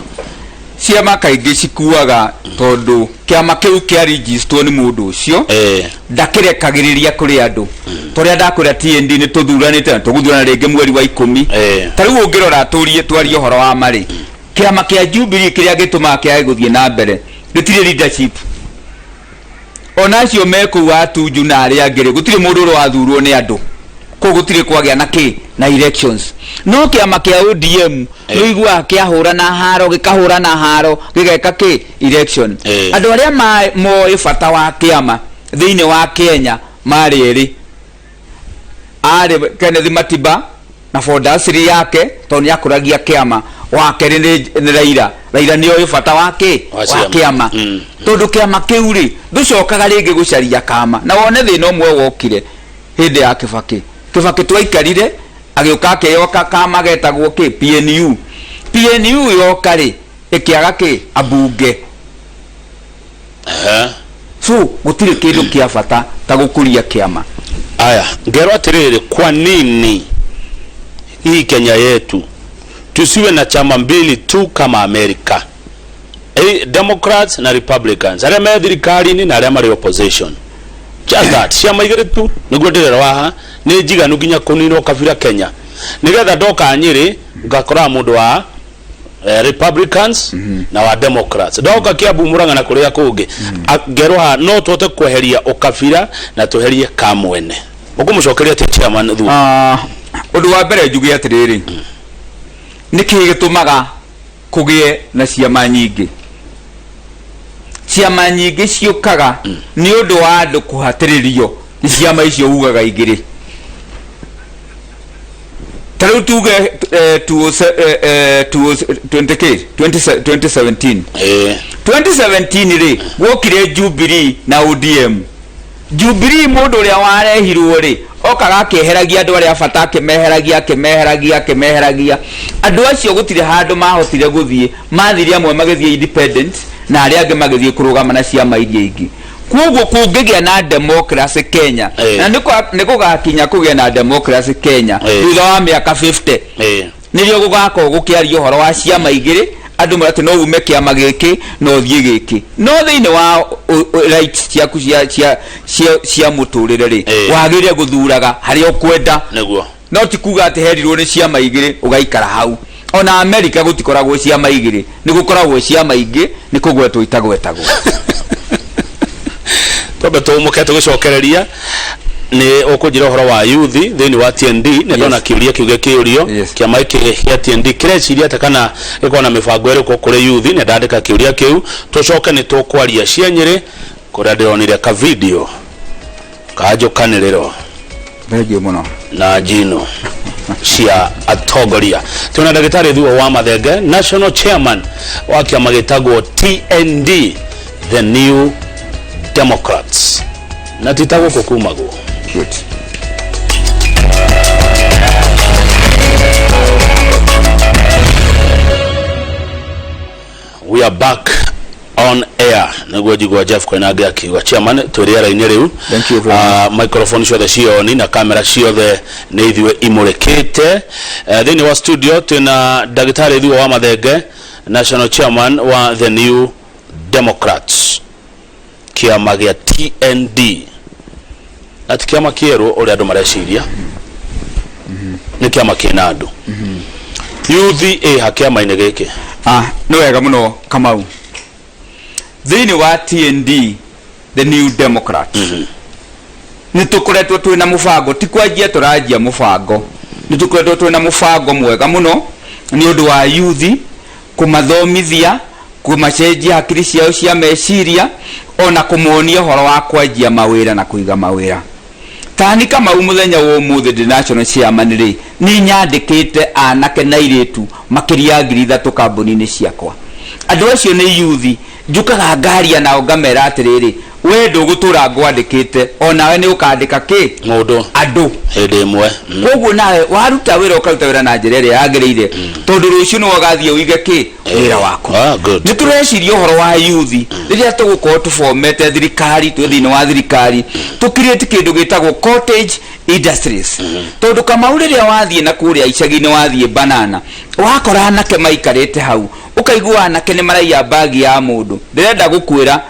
Ciama kaingĩ cikuaga tondũ kĩama kĩu kĩa registrwo nĩ mũndũ ũcio, ndakĩrekagĩrĩria kũrĩ andũ. Tũrĩa ndakwĩra, TND nĩ tũthuranĩte na tũgũthurana rĩngĩ mweri wa 10. Ta rĩu ũngĩrora tũrie twarie ũhoro wa marĩ kĩama kĩa Jubilee, kĩrĩa gĩtũmaga kĩage gũthiĩ na mbere gĩtirĩ leadership. Ona acio me kũu atunju na arĩa angĩ rĩ, gũtirĩ mũndũ ũrĩa wathurwo nĩ andũ kũu, gũtirĩ kwagĩa na kĩ na elections. No kĩama kĩa ODM nĩ ũiguaga kĩahũra na haro, gĩkahũra na haro, gĩgeka kĩ election. Andũ arĩa moĩ bata wa kĩama thĩinĩ wa Kenya marĩ erĩ, arĩ Kenneth Matiba na fondasiri yake tondũ nĩ akũragia kĩama, wa kerĩ nĩ Raila. Raila nĩ oĩ bata wa kĩ wa wa ciama. Kĩama, tondũ kĩama kĩu rĩ, ndũcokaga rĩngĩ gũcaria kama. Na wone thĩna ũmwe wokire hĩndĩ ya Kĩbakĩ. Kĩbakĩ twaikarire, agĩũka akĩyoka kama getagwo kĩ PNU. PNU yoka rĩ, ĩkĩaga kĩ ambunge. So gũtirĩ kĩndũ kĩa bata ta gũkũria kĩama. Aya, ngerwo atĩrĩrĩ, kwa nini hii Kenya yetu tusiwe na chama mbili tu kama Amerika, Democrats na Republicans, arĩa me thirikari-inĩ na arĩa marĩ opposition? Just that, ciama igĩrĩ tu nĩguo ndĩrerwo haha nĩ njiganu nginya kũnina ũkabira Kenya, nĩgetha ndoka Nyĩrĩ ngakoraga mũndũ wa Republicans na wa Democrats, ndoka Kiambu, Murang'a na kũrĩa kũngĩ. Ngerwo haha no tũhote kweheria ũkabira na tweherie kamwene. Ũkũmũcokeria atĩa, chairman Thuo? Ah, ũndũ wa mbere njuge atĩrĩrĩ, nĩkĩ gĩtũmaga kũgĩe na ciama nyingĩ? Ciama nyingĩ ciũkaga nĩ ũndũ wa andũ kũhatĩrĩrio nĩ ciama icio ugaga igĩrĩ. Ta rĩu tuge 20 k 20 2017, 2017 rĩ, gwokire Jubilee na ODM. Jubilee, mũndũ ũrĩa warehirwo rĩ, okaga akĩeheragia andũ arĩa bata, akĩmeheragia, akĩmeheragia, akĩmeheragia. Andũ acio gũtirĩ handũ mahotire gũthiĩ. Mathire amwe magĩthiĩ independent na arĩa angĩ magĩthiĩ kũrũgama na ciama iria ingĩ. Koguo kũngĩgĩa na democracy Kenya, na nĩ gũgakinya kũgĩa na democracy Kenya thutha wa mĩaka 50, nĩrĩo gũgakorwo gũkĩaria ũhoro wa ciama igĩrĩ, andũ mera atĩ no ume kĩama gĩkĩ na ũthiĩ gĩkĩ. No thĩinĩ wa rights ciaku cia mũtũrĩre rĩ, wagĩrĩire gũthuraga harĩa ũkwenda. No ti kuga atĩ herirwo nĩ ciama igĩrĩ ũgaikara hau. Ona Amerika gũtikoragwo ciama igĩrĩ, nĩ gũkoragwo ciama ingĩ, nĩ kũgwetwo itagwetagwo. Twambe tũmũke, tũgĩcokereria nĩ ũkũnjĩra ũhoro wa youth thĩinĩ wa TND. Nĩ ndona kĩũria kĩu gĩkĩũrio, kĩama gĩkĩ gĩa TND kĩreciria atĩa kana gĩkorwo na mĩbango ĩrĩkũ kũrĩ youth? Nĩ ndandĩka kĩũria kĩu, tũcoke nĩ tũkwaria cia Nyĩrĩ kũrĩa ndĩronire ka video kanjũkanĩrĩro. Thengiũ mũno. Na njino cia atongoria twĩna ndagĩtarĩ Thuo wa Mathenge, national chairman wa kĩama gĩtagwo TND, the New Democrats, na ti ta gũkũ kumagwo. Good. We are back on air. Nĩguo njigua Jeff Koinange akiuga, chairman, twĩ rĩera-inĩ rĩu. Thank you very much. Microphone ciothe cioni na kamera ciothe nĩ ithuĩ imũrĩkĩte. Thĩinĩ wa studio twĩna ndagĩtarĩ Thuo wa Mathenge, national chairman wa the New Democrats, kĩama gĩa TND, na ti kĩama kĩerũ ũrĩa andũ mareciria, nĩ kĩama kĩna andũ youth ĩha kĩama-inĩ gĩkĩ. Ah, nĩ wega mũno Kamau. Thĩinĩ wa TND, the New Democrat, nĩ tũkoretwo twĩna mũbango, ti kwanjia tũranjia mũbango, nĩ tũkoretwo twĩna mũbango mwega mũno nĩ ũndũ wa youth, kũmathomithia, kũmacenjia hakiri ciao cia meciria, ona kũmonia ũhoro wa kwanjia mawĩra na kũiga mawĩra. Tani Kamau, mũthenya wa ũmũthĩ ndĩ national chairman rĩ, nĩ nyandĩkĩte anake na airĩtu makĩria ya 3000 kambuni-inĩ ciakwa. Andũ acio nĩ youth, njũkaga ngaria nao ngamera atĩrĩrĩ, we ndũgũtũra ngwandĩkĩte, onawe nĩ ũkandĩka kĩ? Mũndũ. Andũ. Hĩndĩ ĩmwe. Koguo nawe waruta wĩra, ũkaruta wĩra na njĩra ĩrĩa yagĩrĩire, tondũ rũciũ nĩwe ũgathiĩ ũige kĩ? Wĩra waku. Ah, good. Nĩ tũreciria ũhoro wa youth rĩrĩa tũgũkorwo tũbomete thirikari, twĩ thĩinĩ wa thirikari, tũ create kĩndũ gĩtagwo cottage industries, tondũ Kamau, rĩrĩa wathiĩ na kũrĩa icagi-inĩ, wathiĩ banana, wakora anake maikarĩte hau, ũkaigua anake nĩ maraiya bagi ya mũndũ. Ndĩrenda gũkwĩra,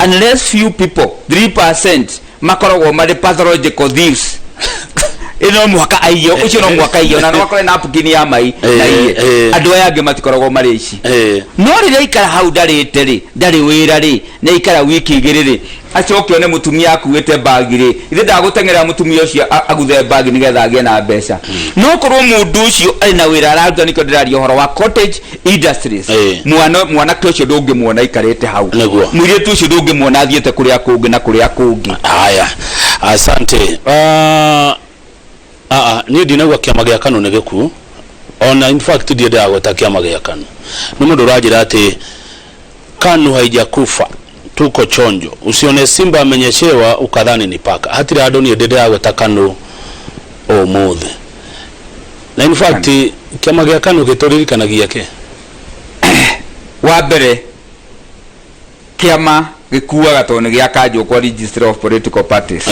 unless few people, 3%, makoragwo marĩ pathological thieves, ĩ no mũhaka aiye ũcio, no mũhaka aiye, ona no akore napkin ya mai na iye. Andũ aya angĩ matikoragwo marĩ aici. No rĩrĩa aikara hau ndarĩte rĩ, ndarĩ wĩra rĩ, nĩ aikara wiki 2 rĩ, acoke one mũtumia akuĩte bagi rĩ, ithe ndagũteng'era mũtumia ũcio aguthe bagi nĩgetha agĩe na mbeca. No korwo mũndũ ũcio arĩ na wĩra araruta, nĩkĩo ndĩraria ũhoro wa cottage industries. Mwana mwanake ũcio ndũngĩmuona aikarĩte hau. Mũirĩtu ũcio ndũngĩmuona athiĩte kũrĩa kũngĩ na kũrĩa kũngĩ. Haya, asante. Niĩ ndinauga kĩama gĩa KANU nĩ gĩkuũ, ona in fact ndiendaga gwĩta kĩama gĩa KANU. Nĩ mũndũ ũranjĩra atĩ KANU haijakufa, tuko chonjo, usione simba amenyeshewa ukadhani ni paka. Hatirĩ handũ niĩ ndĩndaga gwĩta KANU ũmũthĩ, na in fact kĩama gĩa KANU gĩtũririkanagia kĩ? Wa mbere, kĩama gĩkuaga tondũ nĩ gĩakanjwo kwa Registrar of Political Parties.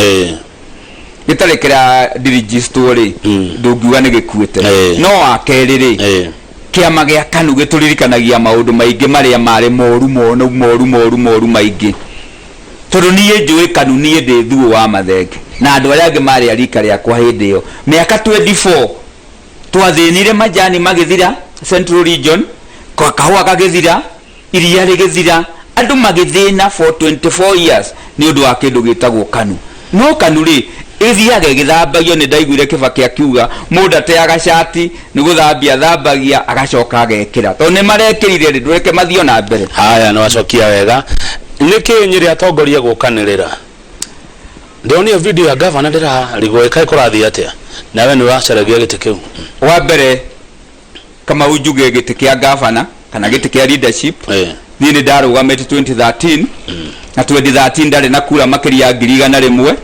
Gĩtarĩ kĩra ndirigistwo rĩ, ndũngiuga nĩ gĩkuĩte. No wa kerĩ rĩ, kĩama gĩa KANU gĩtũririkanagia maũndũ maingĩ marĩa marĩ moru moru moru moru moru maingĩ, tondũ niĩ njũĩ KANU, niĩ ndĩ Thuo wa Mathenge na andũ arĩa angĩ marĩ a rika rĩakwa hĩndĩ ĩyo mĩaka 24 twathĩnire, majani magĩthira Central Region, kwa kahũa gagĩthira, iria rĩgĩthira, andũ magĩthĩna for 24 years nĩ ũndũ wa kĩndũ gĩtagwo KANU. No KANU rĩ, ĩthiaga ĩgĩthambagio. Nĩ ndaiguire Kĩbakĩ akiuga mũndũ ateaga cati, nĩ gũthambia athambagia agacoka agekĩra, tondũ nĩ marekĩrire rĩ, ndũreke mathiĩ na mbere. Haya, nĩ wacokia wega. Nĩkĩ Nyĩrĩ atongoria gũkanĩrĩra? Ndĩronire video ya gavana, ndĩrarigwo ĩkaĩ kũrathiĩ atĩa, nawe nĩ ũracaragia gĩtĩ kĩu. Wa mbere, Kamau, njuge gĩtĩ kĩa gavana kana gĩtĩ kĩa leadership, niĩ nĩ ndarũgamĩte 2013, na 2013 ndarĩ na kura makĩria ya 100,000,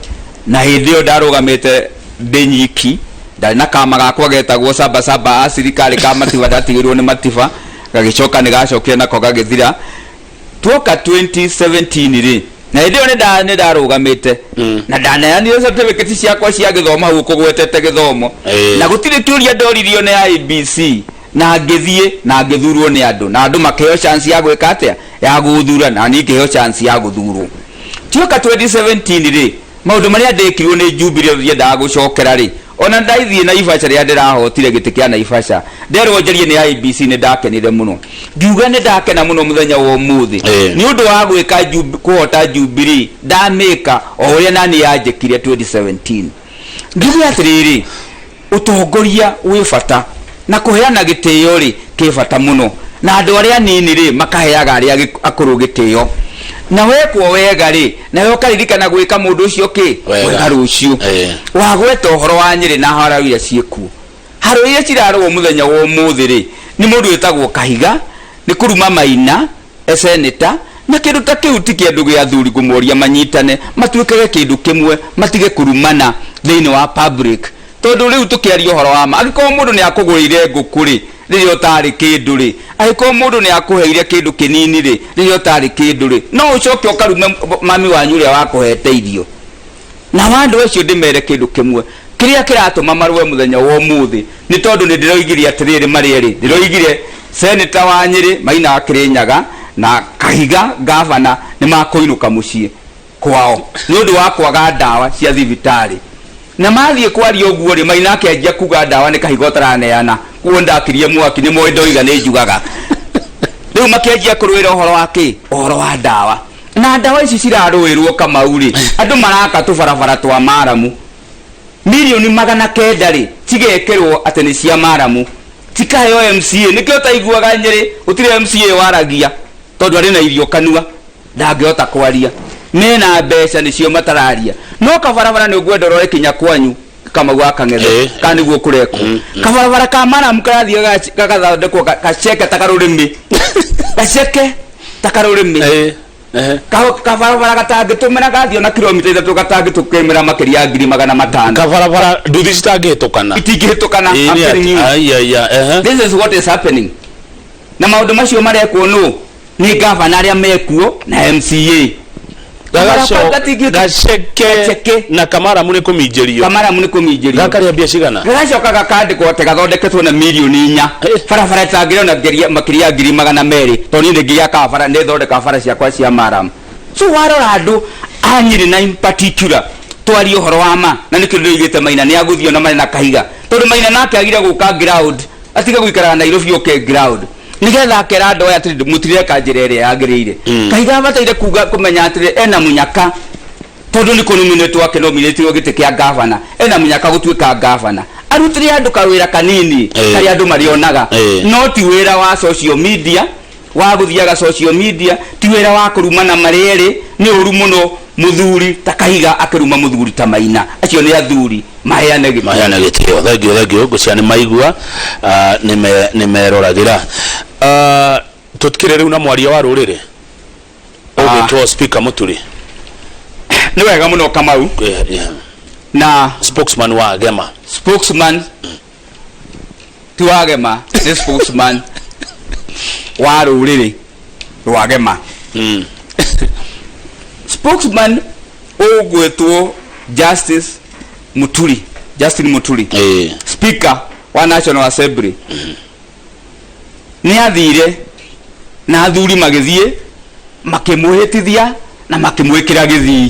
na hĩndĩ ĩyo ndarũgamĩte ndĩ nyiki, ndarĩ na kama gakwa getagwo Saba Saba Asiri, karĩ ka Matiba, ndatigĩrwo nĩ Matiba, gagĩcoka nĩ gacokire nako gagĩthira. Tuoka 2017 rĩ, na hĩndĩ ĩyo nĩ ndarũgamĩte na ndaneanire certificate ciakwa cia gĩthomo hau ũkũgwetete gĩthomo, na gũtirĩ kĩũria ndoririo nĩ IEBC, na ngĩthiĩ na ngĩthurwo nĩ andũ, na andũ makĩheo chance ya gwĩka atĩa? Ya gũthura, na niĩ ngĩheo chance ya gũthurwo. Tuoka 2017 rĩ, maũndũ marĩa ndĩkirwo nĩ Jubilee ndiendaga gũcokera rĩ, ona ndaithiĩ Naivasha rĩrĩa ndĩrahotire gĩtĩ kĩa Naivasha, nderwo njarie nĩ IEBC, nĩ ndakenire mũno, ngiuga nĩ ndakena mũno mũthenya wa ũmũthĩ nĩ ũndũ wa gwĩka kũhota Jubilee, ndamĩka o ũrĩa nani yanjĩkire 2017. Ngiuge atĩrĩrĩ, ũtongoria wĩ bata na kũheana gĩtĩo rĩ kĩ bata mũno, na andũ arĩa anini rĩ makaheaga arĩa akũrũ gĩtĩo. Na wekwo wega rĩ, nawe ũkaririkana gwĩka mũndũ ũcio kĩ? Wega. Wega rũciũ. Wagweta ũhoro wa Nyĩrĩ na haro iria ciĩkuo. Haro iria cirarũo mũthenya wa ũmũthĩ rĩ, nĩ mũndũ wĩtagwo Kahiga, nĩ kũruma Maina e senator, na kĩndũ ta kĩu ti kĩndũ gĩa athuri kũmoria manyitane matuĩkage kĩndũ kĩmwe, matige kũrumana thĩinĩ wa public. Tondũ rĩu tũkĩaria ũhoro wa ma, angĩkorwo mũndũ nĩ akũgũrĩire ngũkũ rĩ, rĩrĩa ũtarĩ kĩndũ rĩ, angĩkorwo mũndũ nĩ akũheire kĩndũ kĩnini rĩ, rĩrĩa ũtarĩ kĩndũ rĩ, no ũcoke ũkarume mami wanyu ũrĩa wakũhete irio? Nao andũ acio ndĩmere kĩndũ kĩmwe, kĩrĩa kĩratũma marũe mũthenya wa ũmũthĩ nĩ tondũ nĩ ndĩroigire atĩrĩrĩ marĩ erĩ, ndĩroigire Senator wa Nyĩrĩ Maina wa Kĩrĩnyaga na Kahiga ngavana nĩ makũinũka mũciĩ kwao nĩ ũndũ wa kwaga ndawa cia thibitarĩ. Na mathiĩ kwaria ũguo rĩ, Maina akĩanjia kuga ndawa nĩ Kahiga ũtaraneana, kuo ndakirie mwaki, nĩ moĩ ndoiga nĩ njugaga. Rĩu makĩanjia kũrũĩra ũhoro wa kĩ? Ũhoro wa ndawa. Na ndawa ici cirarũĩrwo Kamau rĩ, andũ maraka tũbarabara twa maramu. Mirioni 900 rĩ, cigekĩrwo atĩ nĩ cia maramu. Cikaheo MCA. Nĩkĩo ũtaiguaga Nyĩrĩ gũtirĩ MCA waragia tondũ arĩ na irio kanua ndangĩhota kwaria. Mena mbeca nĩcio matararia. No kabarabara nĩ ũngwenda ũrore kinya kwanyu Kamau wa Kang'ethe kana nĩguo kũrekwo. Kabarabara ka maramu karathiĩ gagathondekwo gaceke ta karũrĩmĩ. Gaceke ta karũrĩmĩ. Kabarabara gatangĩtũmĩra gathiĩ ona kilomita 3 gatangĩtũkĩmĩra makĩria ya 500,000. Kabarabara nduthi citangĩhĩtũkana. Itingĩhĩtũkana. I'm telling you. Ai, ai, ai, ehe. This is what is happening. Na maũndũ macio marekwo nũ? Nĩ gavana arĩa mekuo na MCA. Kabarabara Gaceke Gaceke. na kamaramu nĩ kũminjĩrio. Kamaramu nĩ kũminjĩrio. Gakarĩa mbia cigana? Gagacoka gakandĩkwo atĩ gathondeketwo na mirioni 4. Barabara ĩtangĩrĩ ona makĩria ya 200,000, tondũ niĩ nĩngĩakaga bara, nĩthondekaga bara ciakwa cia maramu. So warora andũ a Nyĩrĩ na in particular twarie ũhoro wa ma, na nĩkĩo ndĩroigĩte Maina nĩ agũthiĩ ona marĩ na Kahiga, tondũ Maina nake agire gũka ground, atige gũikaraga Nairobi oke ground nĩgetha akera andũ aya atĩrĩ mũtireka njĩra ĩrĩa yagĩrĩire. Kahiga abataire kuga kũmenya atĩrĩ ena mũnyaka, tondũ nĩ kũnominĩtwo akĩnominĩtirwo gĩtĩ kĩa gavana, ena mũnyaka gũtuĩka gavana, arutĩre andũ kawĩra kanini karĩa andũ marĩonaga, no ti wĩra wa social media wa gũthiaga social media, ti wĩra wa kũrumana marĩ erĩ. Nĩ ũru mũno mũthuri ta Kahiga akĩruma mũthuri ta Maina. Acio nĩ athuri, maheane gĩtĩo. Maheane gĩtĩo. Thengiũ, thengiũ. Ngũcia nĩ maigua, nĩ meroragĩra. Tũtikĩrĩ rĩu na mwaria wa rũrĩrĩ ũgwĩtwo Speaker Mũturi. Nĩ wega mũno Kamau. Na spokesman wa Gema. Spokesman ti wa Gema, nĩ spokesman wa rũrĩrĩ rwa Gema. Spokesman ũgwĩtwo Justice Muturi, Justin Muturi, Speaker wa National Assembly, nĩ athire na athuri magĩthiĩ makĩmwĩhĩtithia na makĩmwĩkĩra gĩthii.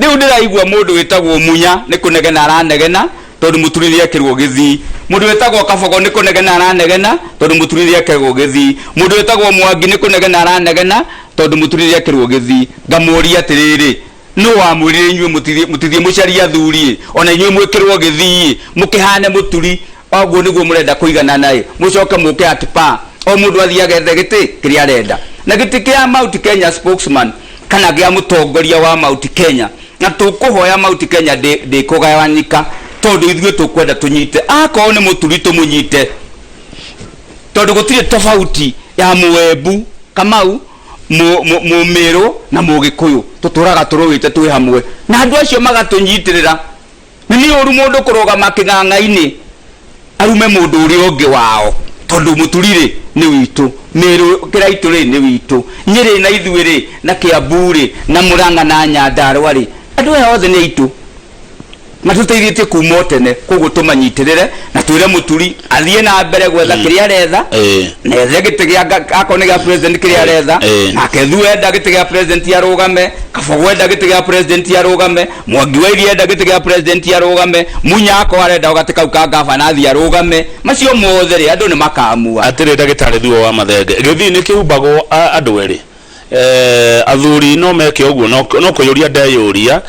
Rĩu ndĩraigua mũndũ wĩtagwo Munya nĩ kũnegena aranegena tondũ Mũturi nĩ ekĩrwo gĩthii. Mũndũ wĩtagwo Kabogo nĩ kũnegena aranegena tondũ Mũturi nĩ ekĩrwo gĩthii. Mũndũ wĩtagwo Mwangi nĩ kũnegena aranegena tondũ Mũturi nĩ ekĩrwo gĩthii. Ngamũria atĩrĩrĩ, nũ wamwĩrire inyuĩ mũtithiĩ mũcarie athuri-ĩ, ona inyuĩ mwĩkĩrwo gĩthii-ĩ, mũkĩhane Mũturi? Ũguo nĩguo mũrenda kũiganana-ĩ, mũcoke mũke at par, o mũndũ athiĩ agethe gĩtĩ kĩrĩa arenda. Na gĩtĩ kĩa Mount Kenya spokesman kana gĩa mũtongoria wa Mount Kenya, na tũkũhoya Mount Kenya ndĩkũgayanyika, tondũ ithuĩ tũkwenda tũnyite, akorwo nĩ Mũturi tũmũnyite, tondũ gũtirĩ tofauti ya Mũembu Kamau, Mũmĩrũ na Mũgĩkũyũ, tũtũraga tũrũĩte twĩ hamwe, na andũ acio magatũnyitĩrĩra. Nĩ ũru mũndũ kũrũgama kĩng'ang'a-inĩ arume mũndũ ũrĩa ũngĩ wao, tondũ Mũturi rĩ nĩ witũ, Mĩrũ Kĩraitũ rĩ nĩ witũ, Nyĩrĩ na ithuĩ rĩ na Kĩambu rĩ na Mũrang'a na Nyandarũa rĩ, andũ aya othe nĩ aitũ, matũteithĩtie kuma o tene, koguo tũmanyitĩrĩre na twĩre Mũturi athiĩ na mbere gwetha kĩrĩa aretha, na ethe gĩtĩ gĩa akorwo nĩ gĩa president kĩrĩa aretha, nake Thuo enda gĩtĩ gĩa president arũgame, Kabogo enda gĩtĩ gĩa president arũgame, Mwangi wa Iria enda gĩtĩ gĩa president arũgame, Munya akorwo arenda o gatĩ kau ka gavana athiĩ arũgame, macio mothe rĩ andũ nĩ makamua. Atĩrĩ ndagĩtarĩ Thuo wa Mathenge, gĩthii nĩ kĩhumbagwo andũ erĩ? Athuri no meke ũguo, no kwĩyũria ndeyũria,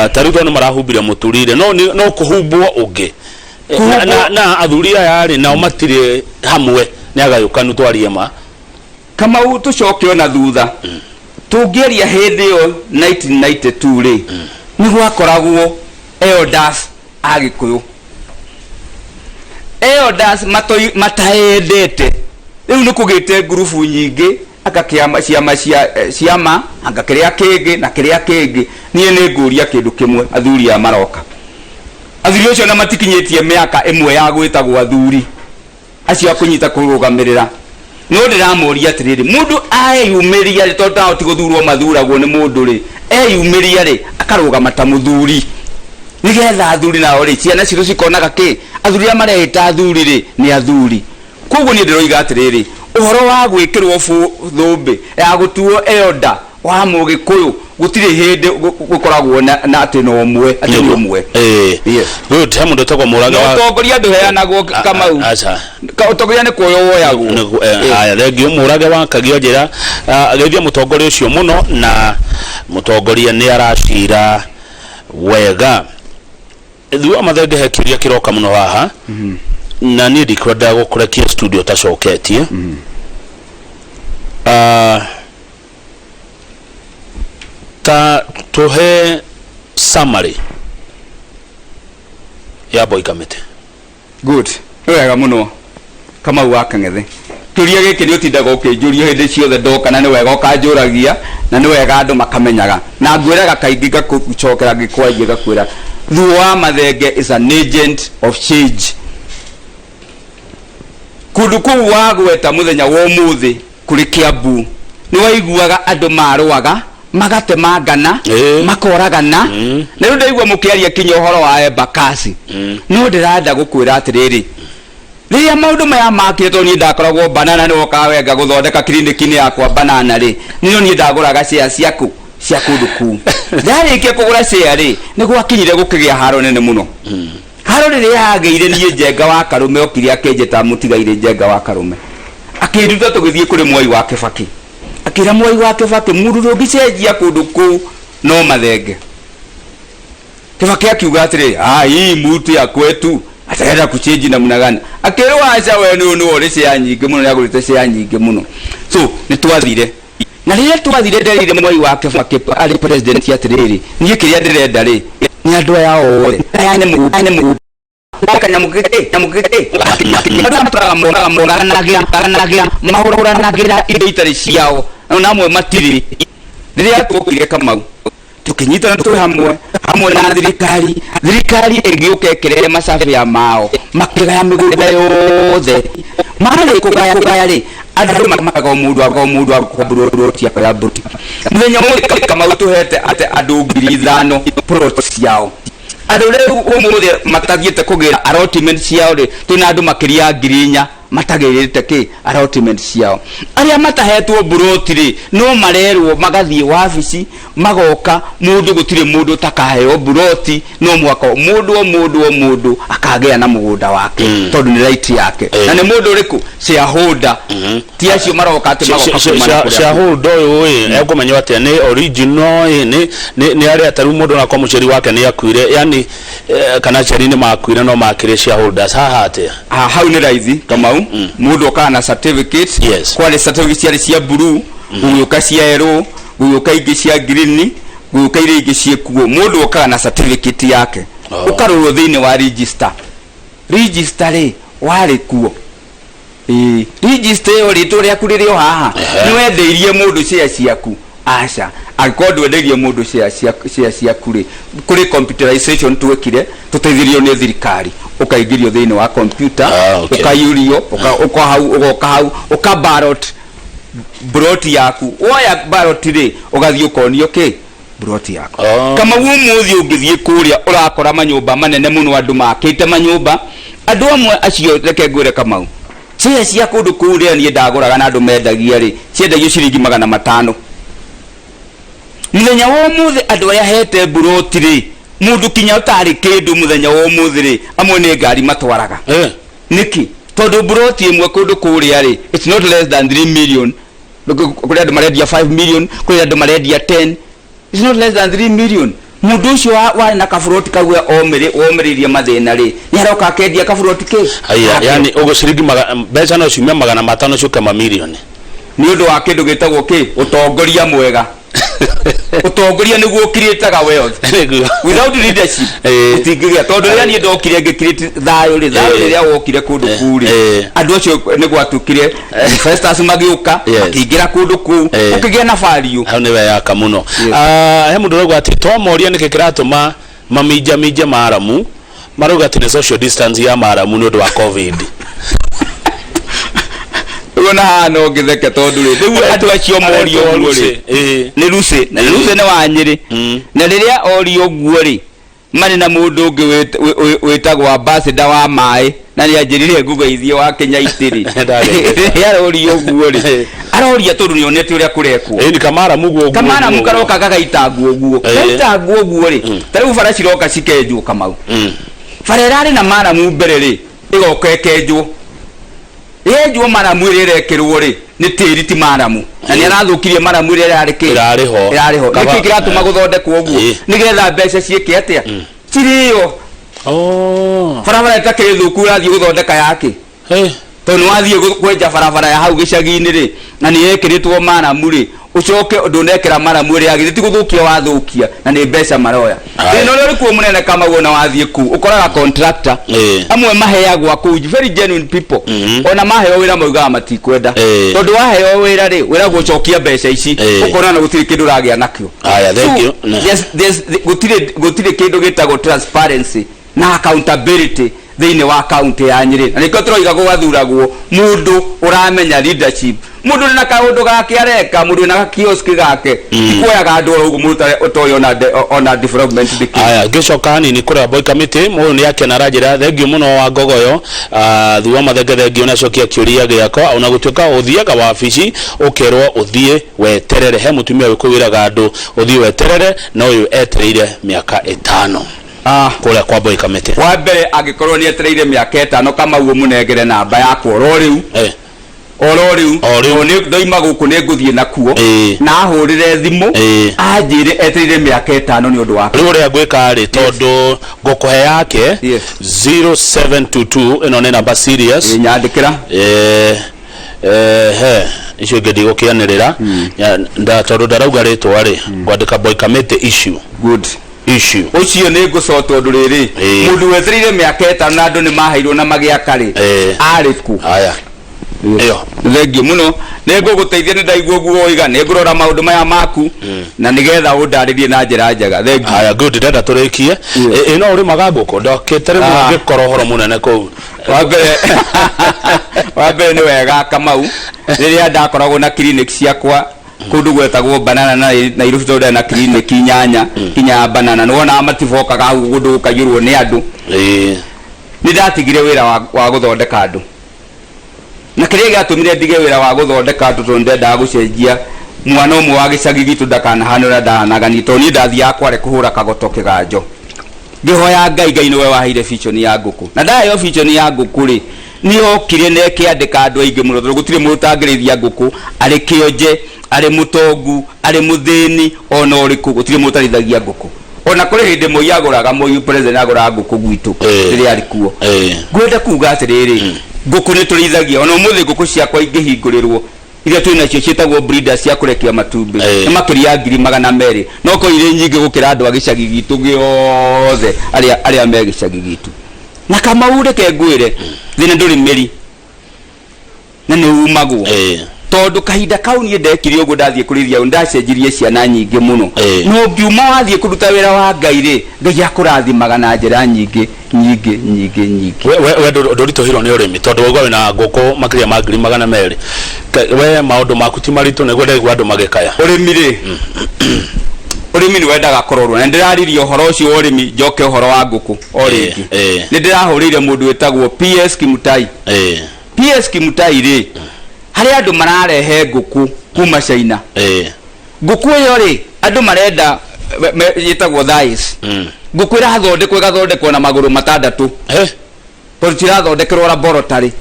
ta rĩu tondũ nĩ marahumbire Mũturi-rĩ, no kũhumbwo ũngĩ? Na athuri aya rĩ, nao matirĩ hamwe, nĩ agayũkanu twarie ma. Kamau, tũcoke ona thutha. Tũngĩaria hĩndĩ ĩyo 1992 rĩ, nĩ gwakoragwo elders a Gĩkũyũ, elders mataendete. Rĩu nĩ kũgĩte ngurubu nyingĩ, anga kĩama, ciama cia ciama, anga kĩrĩa kĩngĩ na kĩrĩa kĩngĩ. Niĩ nĩ ngũria kĩndũ kĩmwe, athuri aya maroka, athuri acio na matikinyĩtie mĩaka ĩmwe ya gwĩtagwo athuri acio a kũnyita kũrũgamĩrĩra, no ndĩramoria atĩrĩrĩ, mũndũ eyumĩria rĩ, tondũ nao ti gũthurwo mathuragwo nĩ mũndũ rĩ, eyumĩria rĩ, akarũgama ta mũthuri, nĩgetha athuri nao rĩ, ciana citũ cikonaga kĩ, athuri arĩa mareĩta athuri rĩ, nĩ athuri. Koguo niĩ ndĩroiga atĩrĩrĩ, ũhoro wa gwĩkĩrwo thũmbĩ ya gũtuo elder wa Mũgĩkũyũ gũtirĩ hĩndĩ gũkoragwo na atĩ no ũmwe, atĩ nĩ ũmwe. Yes. Good, he mũndũ ũtagwo Mũraga Na wa ũtongoria ndũheanagwo, Kamau. Aca. Ũtongoria nĩ kuoywo woyagwo. Haya, thengiũ Mũrage wa Kagio njĩra geithia mũtongoria ũcio mũno, na mũtongoria nĩ aracira wega. Thuo wa Mathenge, he kĩũria kĩroka mũno haha na niĩ ndikwenda gũkũrekia studio ũtacoketie. Ta tũhe summary ya Boy Kamĩtĩ. Good, nĩ wega mũno, Kamau wa Kang'ethe. Kĩũria gĩkĩ nĩ ũtindaga ũkĩnjũria hĩndĩ ciothe ndoka, na nĩ wega ũkanjũragia, na nĩ wega andũ makamenyaga. Na ngwĩraga kaingĩ, ngacokera ngĩkwaria ngakwĩra Thuo wa Mathenge is an agent of change. Kũndũ kũu wagweta mũthenya wa ũmũthĩ kũrĩ Kiambu, nĩ waiguaga andũ marũaga, magatemangana, makoragana. Na rĩu ndaigua mũkĩaria kinya ũhoro wa Embakasi, no ndĩrenda gũkwĩra atĩrĩrĩ, rĩrĩa maũndũ maya makire, tondũ niĩ ndakoragwo Banana, nĩ wokaga wenga gũthondeka kiriniki-inĩ yakwa Banana rĩ, nĩo niĩ ndagũraga share ciaku cia kũndũ kũu. Ndarĩkia kũgũra share rĩ, nĩ gwakinyire gũkĩgĩa haro nene mũno. Haro rĩrĩa yagĩire, niĩ Njenga wa Karũme okire akĩnjĩta, mũtigairĩ Njenga wa Karũme akĩnduta, tũgĩthiĩ kũrĩ Mwai wa Kĩbakĩ. Akĩra Mwai wa Kĩbakĩ, mũndũ ũngĩcenjia kũndũ kũu no Mathenge. Kĩbakĩ akiuga atĩrĩ, "Ah, hii mtu ya kwetu ataenda kuchenji namna gani?" Akĩrwo, "Aca, we nĩ nĩwe ũrĩ share nyingĩ mũno." Nĩ agũrĩte share nyingĩ mũno. So nĩ twathire, na rĩrĩa twathire nderire Mwai wa Kĩbakĩ arĩ president atĩrĩrĩ, niĩ kĩrĩa ndĩrenda rĩ, nĩ andũ aya othe aya nĩ mũgũnda, nĩ mũgũnda kanyamũ gĩkĩ, nyamũ gĩkĩ, andũ matũraga moraga moranagĩra moranagĩra mahũranagĩra indo itarĩ ciao, na amwe matirĩ. Rĩrĩa twokire, Kamau, tũkĩnyitana twĩ hamwe hamwe na thirikari, thirikari ĩgĩũka ĩkĩrehe macabĩa mao, makĩgaya mĩgũnda yothe. Marĩ kũgaya kũgaya rĩ, andũ makaga o mũndũ o mũndũ akomburoti akoya mburoti. Mũthenya ũmwe, Kamau, tũhete atĩ andũ 5,000 plot ciao. Andũ rĩu ũmũthĩ matathiĩte kũgĩra allotment ciao rĩ, twĩna andũ makĩria ya 4,000 matagĩrĩte kĩ allotment ciao. Arĩa matahetwo mburoti rĩ, no marerwo magathiĩ wabici, magoka mũndũ, gũtirĩ mũndũ ũtakaheo mburoti. No mũhaka o mũndũ o mũndũ o mũndũ akagĩa na mũgũnda wake, tondũ nĩ right yake. Na nĩ mũndũ ũrĩkũ? Shareholder, ti acio maroka atĩ magoka kuma na kũrĩa kũngĩ. Shareholder ũyũ ĩ ekũmenywo atĩa nĩ original ĩ nĩ arĩa ta rĩu mũndũ onakorwo mũciari wake nĩ akuire, yani kana aciari nĩ makuire no makĩrĩ shareholders haha atĩa? Ha, hau nĩ raithi, Kamau. Mũndũ okaga na certificate. Kwarĩ certificate ciarĩ cia blue, gũgĩũka cia yellow, gũgĩũka ingĩ cia green, gũgĩũka iria ingĩ ciĩkuo. Mũndũ okaga na certificate yake. Ũkarorwo thĩinĩ wa register. Register rĩ, warĩ kuo? Ĩĩ, register ĩyo rĩtwa rĩaku rĩrĩ o haha. Nĩ wendeirie mũndũ share ciaku? Aca. Angĩkorwo ndwendeirie mũndũ share ciaku rĩ, kũrĩ computerization twekire tũteithĩrĩrio nĩ thirikari, ũkaingĩrio thĩinĩ wa computer. Ũkaiyũrio, ũka hau, ũgoka hau, ũka ballot broti yaku. Woya ballot rĩ, ũgathiĩ ũkonio kĩ broti yaku. Kamau, ũmũthĩ ũngĩthiĩ kũrĩa ũrakora manyũmba manene mũno, andũ makĩte manyũmba. Andũ amwe acio, reke ngwĩre, Kamau, share cia kũndũ kũu rĩrĩa niĩ ndagũraga na andũ mendagia rĩ, ciendagio ciringi 500. Mũthenya wa ũmũthĩ andũ arĩa hete mburoti rĩ, mũndũ kinya ũtarĩ kĩndũ, mũthenya wa ũmũthĩ rĩ, amwe nĩ ngari matwaraga. Nĩkĩ? Tondũ mburoti ĩmwe kũndũ kũrĩa rĩ, it's not less than 3 million. Kũrĩ andũ marendia 5 million, kũrĩ andũ marendia 10. It's not less than 3 million. Mũndũ ũcio warĩ na kaburoti kau womĩrĩirie mathĩna rĩ, nĩ aroka akendia kaburoti kĩ Haya, gake. Yani ũguo ciringi mbeca no ciume 500 ciũke mamirioni. Nĩ ũndũ wa kĩndũ gĩtagwo kĩ ũtongoria mwega. Ũtongoria nĩguo ũcreataga wealth. Nĩguo. Without leadership gũtingĩgĩa, tondũ rĩrĩa niĩ ndokire ngĩcreate thayũ rĩ, thayũ rĩrĩa wokire kũndũ kũu rĩ, andũ acio nĩ gwatuĩkire investors magĩũka, makĩingĩra kũndũ kũu, gũkĩgĩa na value. Hau nĩwe yaka mũno. Ah, he mũndũ ũrauga atĩ twamoria nĩkĩ kĩratũma maminjaminje maramu, marauga atĩ nĩ social distance ya maramu nĩ ũndũ wa COVID. Rĩu ona haha no ngĩtheke, tondũ rĩ, rĩu andũ acio morio ũguo rĩ, nĩ Lucy, na Lucy nĩ wa Nyĩrĩ. Na rĩrĩa orio ũguo rĩ, marĩ na mũndũ ũngĩ wĩtagwo ambassador wa maĩ, na nĩ anjĩrire ngũgeithie wa Kenya itĩ rĩ. Ndageithĩka. Rĩrĩa arorio ũguo rĩ, aroria tondũ nĩonete ũrĩa kũrekwo. Ĩĩ, ni kamaramu guo ũguo. Kamaramu ũguo. Karoka gagaitangwo ũguo. Gaitangwo ũguo rĩ, ta rĩu bara ciroka cikenjwo, Kamau. Bara ĩrarĩ na maramu mbere rĩ, ĩgoka ĩkenjwo, yenjwo maramu ĩrĩa ĩrekĩrwo rĩ, nĩ tĩri, ti maramu, na nĩ arathũkirie maramu ĩrĩa ĩrarĩ kĩ? Ĩrarĩ ho. Ĩrarĩ ho. Nĩkĩ kĩratũma gũthondekwo ũguo? Nĩgetha mbeca ciĩke atĩa? Cirĩo. Oh. Barabara ĩtakĩrĩ thũku, ũrathiĩ gũthondeka yakĩ? Tondũ nĩ wathiĩ kwenja barabara ya hau gĩcagi-inĩ rĩ, na nĩ yekĩrĩtwo maramu rĩ, ũcoke ndũnekĩra maramu ĩrĩa yagĩrĩire, ti gũthũkia wathũkia, na nĩ mbeca maroya. Thĩna ũrĩa ũrĩ kuo mũnene, Kamau, ona wathiĩ kũu ũkoraga contractor amwe maheagwo a kũu, very genuine people, ona maheo wĩra maugaga matikwenda, tondũ waheo wĩra rĩ, wĩragwo cokia mbeca ici, ũkona na gũtirĩ kĩndũ ũragĩa nakĩo. Haya, thank So, you. Gũtirĩ kĩndũ gĩtagwo transparency na accountability thĩinĩ wa kaunti ya Nyĩrĩ, na nĩkĩo tũroiga gũgathuragwo mũndũ ũramenya leadership, mũndũ wĩna kaũndũ gake areka, mũndũ wĩna kiosk gake, ti kuoyaga andũ oro ũguo, mũndũ ũtoĩ ona development nĩ kĩ. Aya, ngĩcoka hanini kũrĩa Boy Committee, mũyũ nĩ akena, aranjĩra thengiũ mũno wa ngogoyo. Ah, thuo mathenge, thengiũ na acokia kĩũria gĩakwa. Ona gũtuĩka ũthiaga wabici ũkerwo ũthiĩ weterere, he mũtumia wĩ kũu wĩraga andũ ũthiĩ weterere, na ũyũ etereire mĩaka 5 kũrĩa kwa Boy Committee. Wa mbere, angĩkorwo nĩ etereire mĩaka 5, Kamau, ũmũnengere namba yakwa oro rĩu. Oro rĩu. O rĩu. Tondũ nĩ ndoima gũkũ nĩ ngũthiĩ nakuo, na ahũrĩre thimũ, anjĩre etereire mĩaka 5 nĩ ũndũ wa Rĩu ũrĩa ngwĩka rĩ, tondũ ngũkũhe yake, 0722, ĩno nĩ namba serious. Nyandĩkĩra. He icio ingĩ ndigũkĩanĩrĩra. Tondũ ndarauga rĩtwa rĩ, ngwandĩka Boy Committee issue. Good. Issue. Ũcio nĩ ngũco, tondũ rĩrĩ, mũndũ wetereire mĩaka 5 na andũ nĩ maheirwo na magĩaka rĩ, arĩ kũ? Haya, ĩyo. Thengiũ mũno, nĩ ngũgũteithia, nĩ ndaigua ũguo woiga, nĩ ngũrora maũndũ maya maku na nĩgetha ũndarĩrie na njĩra njega. Thengiũ. Haya, good, ndĩrenda tũrĩkie. Ĩ no ũrĩmaga ngũkũ? Ndokĩte rĩmwe ngĩkora ũhoro mũnene kũu. Wa mbere nĩ wega, Kamau, rĩrĩa ndakoragwo na clinic ciakwa kũndũ gwetagwo Banana na Nairobi, tondũ ndarĩ na clinic inyanya kinya ya Banana, nĩ wonaga matibokaga hau kũndũ gũkaiyũrwo nĩ andũ. Nĩ ndatigire wĩra wa gũthondeka andũ, na kĩrĩa gĩatũmire ndige wĩra wa gũthondeka andũ, tondũ ndendaga gũcenjia mwana ũmwe wa gĩcagi gitũ ndakanahane ũrĩa ndahanaga niĩ, tondũ niĩ ndathiaga kware kũhũra kagoto kĩganjo ngĩhoya Ngai. Ngai nĩwe waheire vision ya ngũkũ, na ndaheo vision ya ngũkũ rĩ, nĩyokire na ĩkĩandĩka andũ aingĩ mũno, tondũ gũtirĩ mũndũ ũtangĩrĩithia ngũkũ, arĩ kĩonje, arĩ mũtongu, arĩ mũthĩni, ona ũrĩkũ, gũtirĩ mũndũ ũtarĩithagia ngũkũ. Ona kũrĩ hĩndĩ Moi agũraga, Moi president agũraga ngũkũ gwitũ rĩrĩa arĩ kuo. Ngwenda kuga atĩrĩrĩ, ngũkũ nĩ tũrĩithagia. Ona ũmũthĩ ngũkũ ciakwa ingĩhingũrĩrwo, iria twĩ nacio ciĩtagwo breeder cia kũrekia matumbĩ, nĩ makĩria ya 200,000, no korwo irĩ nyingĩ gũkĩra andũ a gĩcagi gitũ gĩothe, arĩa me gĩcagi gitũ. Na Kamau, reke ngwĩre, thĩna ndũrĩ mĩri na nĩ umagwo, tondũ kahinda kau niĩ ndekire ũguo, ndathiĩ kũrĩithia, ndacenjirie ciana nyingĩ mũno. No ngiuma wathiĩ kũruta wĩra wa Ngai rĩ, Ngai akũrathimaga na njĩra nyingĩ nyingĩ nyingĩ nyingĩ. We ndũritũhĩirwo nĩ ũrĩmi, tondũ wauga wĩna ngũkũ makĩria ma 200,000? We maũndũ maku ti maritũ nĩguo ndaigua andũ magĩkaya? Ũrĩmi rĩ, ũrĩmi nĩ wendaga kũrorwo, na nĩndĩraririe ũhoro ũcio wa ũrĩmi. Njoke ũhoro wa ngũkũ o rĩngĩ. Nĩ ndĩrahũrĩire mũndũ wĩtagwo PS Kimutai. PS Kimutai rĩ, harĩ andũ mararehe ngũkũ kuma China. Ngũkũ ĩyo rĩ, andũ marenda ĩtagwo thighs. Ngũkũ ĩrathondekwo, ĩgathondekwo na magũrũ matandatũ, tondũ cirathondekerwo laboratory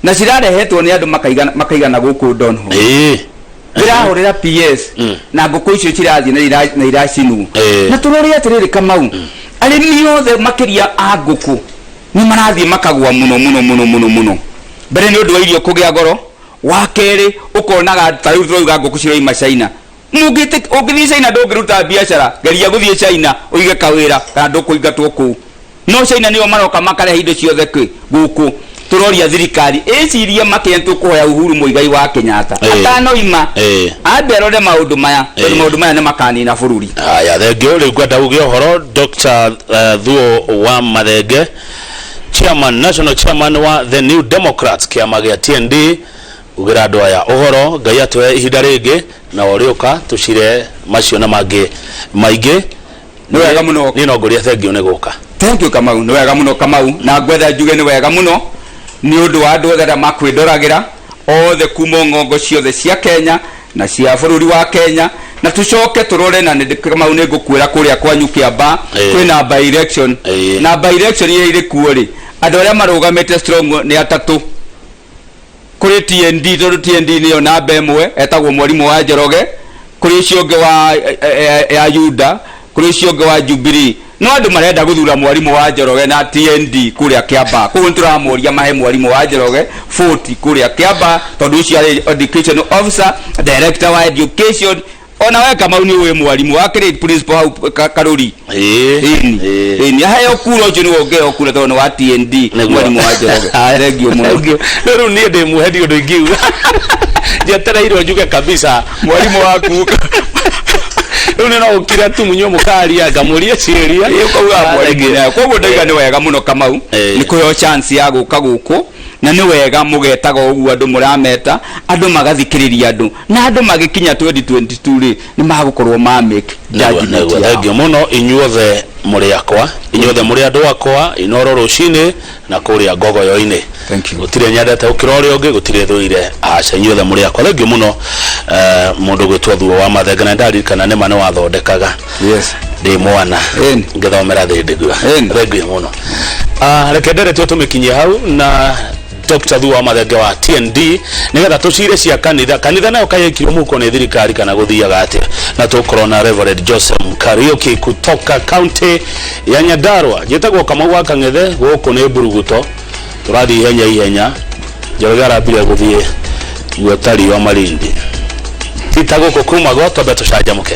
na cirarehetwo nĩ andũ makaigana makaigana gũkũ Donholm. Ndĩrahũrĩra PS na ngũkũ icio cirathiĩ na iracinwo. Na tũrore atĩrĩrĩ, Kamau, arĩmi othe makĩria a ngũkũ nĩ marathiĩ makagwa mũno mũno mũno mũno mũno. Mbere nĩ ũndũ wa irio kũgĩa goro, wa kerĩ ũkonaga ta rĩu tũrauga ngũkũ ciroima China. Ũngĩthiĩ China ndũngĩruta biacara, geria gũthiĩ China ũige kawĩra kana ndũkũingatwo kũu. No China nĩo maroka makarehe indo ciothe kĩ gũkũ. Tũroria thirikari ĩcirie makĩria, tũkũhoya Uhuru Muigai wa Kenyatta atanoima ambe arore maũndũ maya, tondũ maũndũ maya nĩ makanina bũrũri. Haya, thengio. Rĩu ngwenda uge ũhoro Dr. Thuo wa Mathenge, chairman, national chairman wa The New Democrats, kĩama gĩa TND. Ugĩra andũ aya ũhoro. Ngai atũhe ihinda rĩngĩ na ũrĩũka tũcire macio na mangĩ maingĩ. Nĩ wega mũno. Niĩ no ngũria thengio nĩ gũka. Thank you, Kamau. Nĩ wega mũno, Kamau, na ngwetha njuge nĩ wega mũno nĩ ũndũ wa andũ othe arĩa makwĩndoragĩra othe kuma ng'ongo ciothe cia Kenya na cia bũrũri wa Kenya. Na tũcoke tũrore na nĩ Kamau nĩ ngũkwĩra kũrĩa kwanyu Kĩamba kwĩna by election, na by election iria irĩ kuo rĩ, andũ arĩa marũgamĩte strong nĩ atatũ kũrĩ TND, tondũ TND nĩyo namba ĩmwe, etagwo Mwarimũ wa Njoroge, kũrĩ ũcio ũngĩ wa ya Yuda, kũrĩ ũcio ũngĩ wa Jubilee. No andũ marenda gũthura Mwarimũ wa Njoroge na TND kũrĩa Kĩambaa. Koguo nĩtũramoria mahe Mwarimũ wa Njoroge 40 kũrĩa Kĩambaa, tondũ ũcio arĩ education officer, director wa education. Ona we Kamau nĩ ũĩ mwarimũ wakĩrĩ principal hau Karũri. Ĩĩ. Ĩni. Ĩni, aheo kura, ũcio nĩwe ũngĩheo kura tondũ nĩ wa TND. Mwarimũ wa Njoroge, thengio mũno. Thank you. No rĩu niĩ ndĩ muhe ndi ũndũ ingiuga, njetereirwo njuge kabisa. Mwarimũ waku. Rĩu nĩ no ũkire tu mũnyue mũkaria ngamũrie ciũria. Ĩĩ, ũkauga Ah, mwarimũ thank you. nayo. Koguo ndauga nĩ wega mũno, Kamau, nĩ kũheo chance ya gũka gũkũ, na nĩ wega mũgetaga ũguo andũ mũrameta, andũ magathikĩrĩria andũ, na andũ magĩkinya 2022 rĩ, nĩ magũkorwo ma make judgment Nĩguo. yao. Thank you mũno inyuothe mũrĩ akwa, inyuothe mũrĩ andũ akwa Inoro rũcinĩ na kũrĩa ngogoyo-inĩ. Thank you. Gũtirĩ nyendete gũkĩra ũrĩa ũngĩ, gũtirĩ thũire, aca, inyuothe mũrĩ akwa. Thank you mũno, mũndũ gwĩtwo Thuo wa Mathenge, na ndaririkana nĩma nĩ wathondekaga ndĩ mwana ngĩthomera thĩndĩgua. Thank you mũno. Ah, reke nderetwo tũmĩkinyie hau na Dr. Thuo wa Mathenge wa TND nigetha tũcire cia kanitha. Kanitha nayo kayekirwo mũhuko nĩ thirikari kana gũthiaga atĩa? Na tũgũkorwo na Reverend Joseph Kariuki kutoka county ya Nyandarua. Njĩtagwo Kamau wa Kang'ethe, gũkũ nĩ Mburuguto. Tũrathiĩ ihenya ihenya. Njoroge arambire gũthiĩ guota riũa Malindi tita gũkũ kumagwo twambe tũcanjamũke.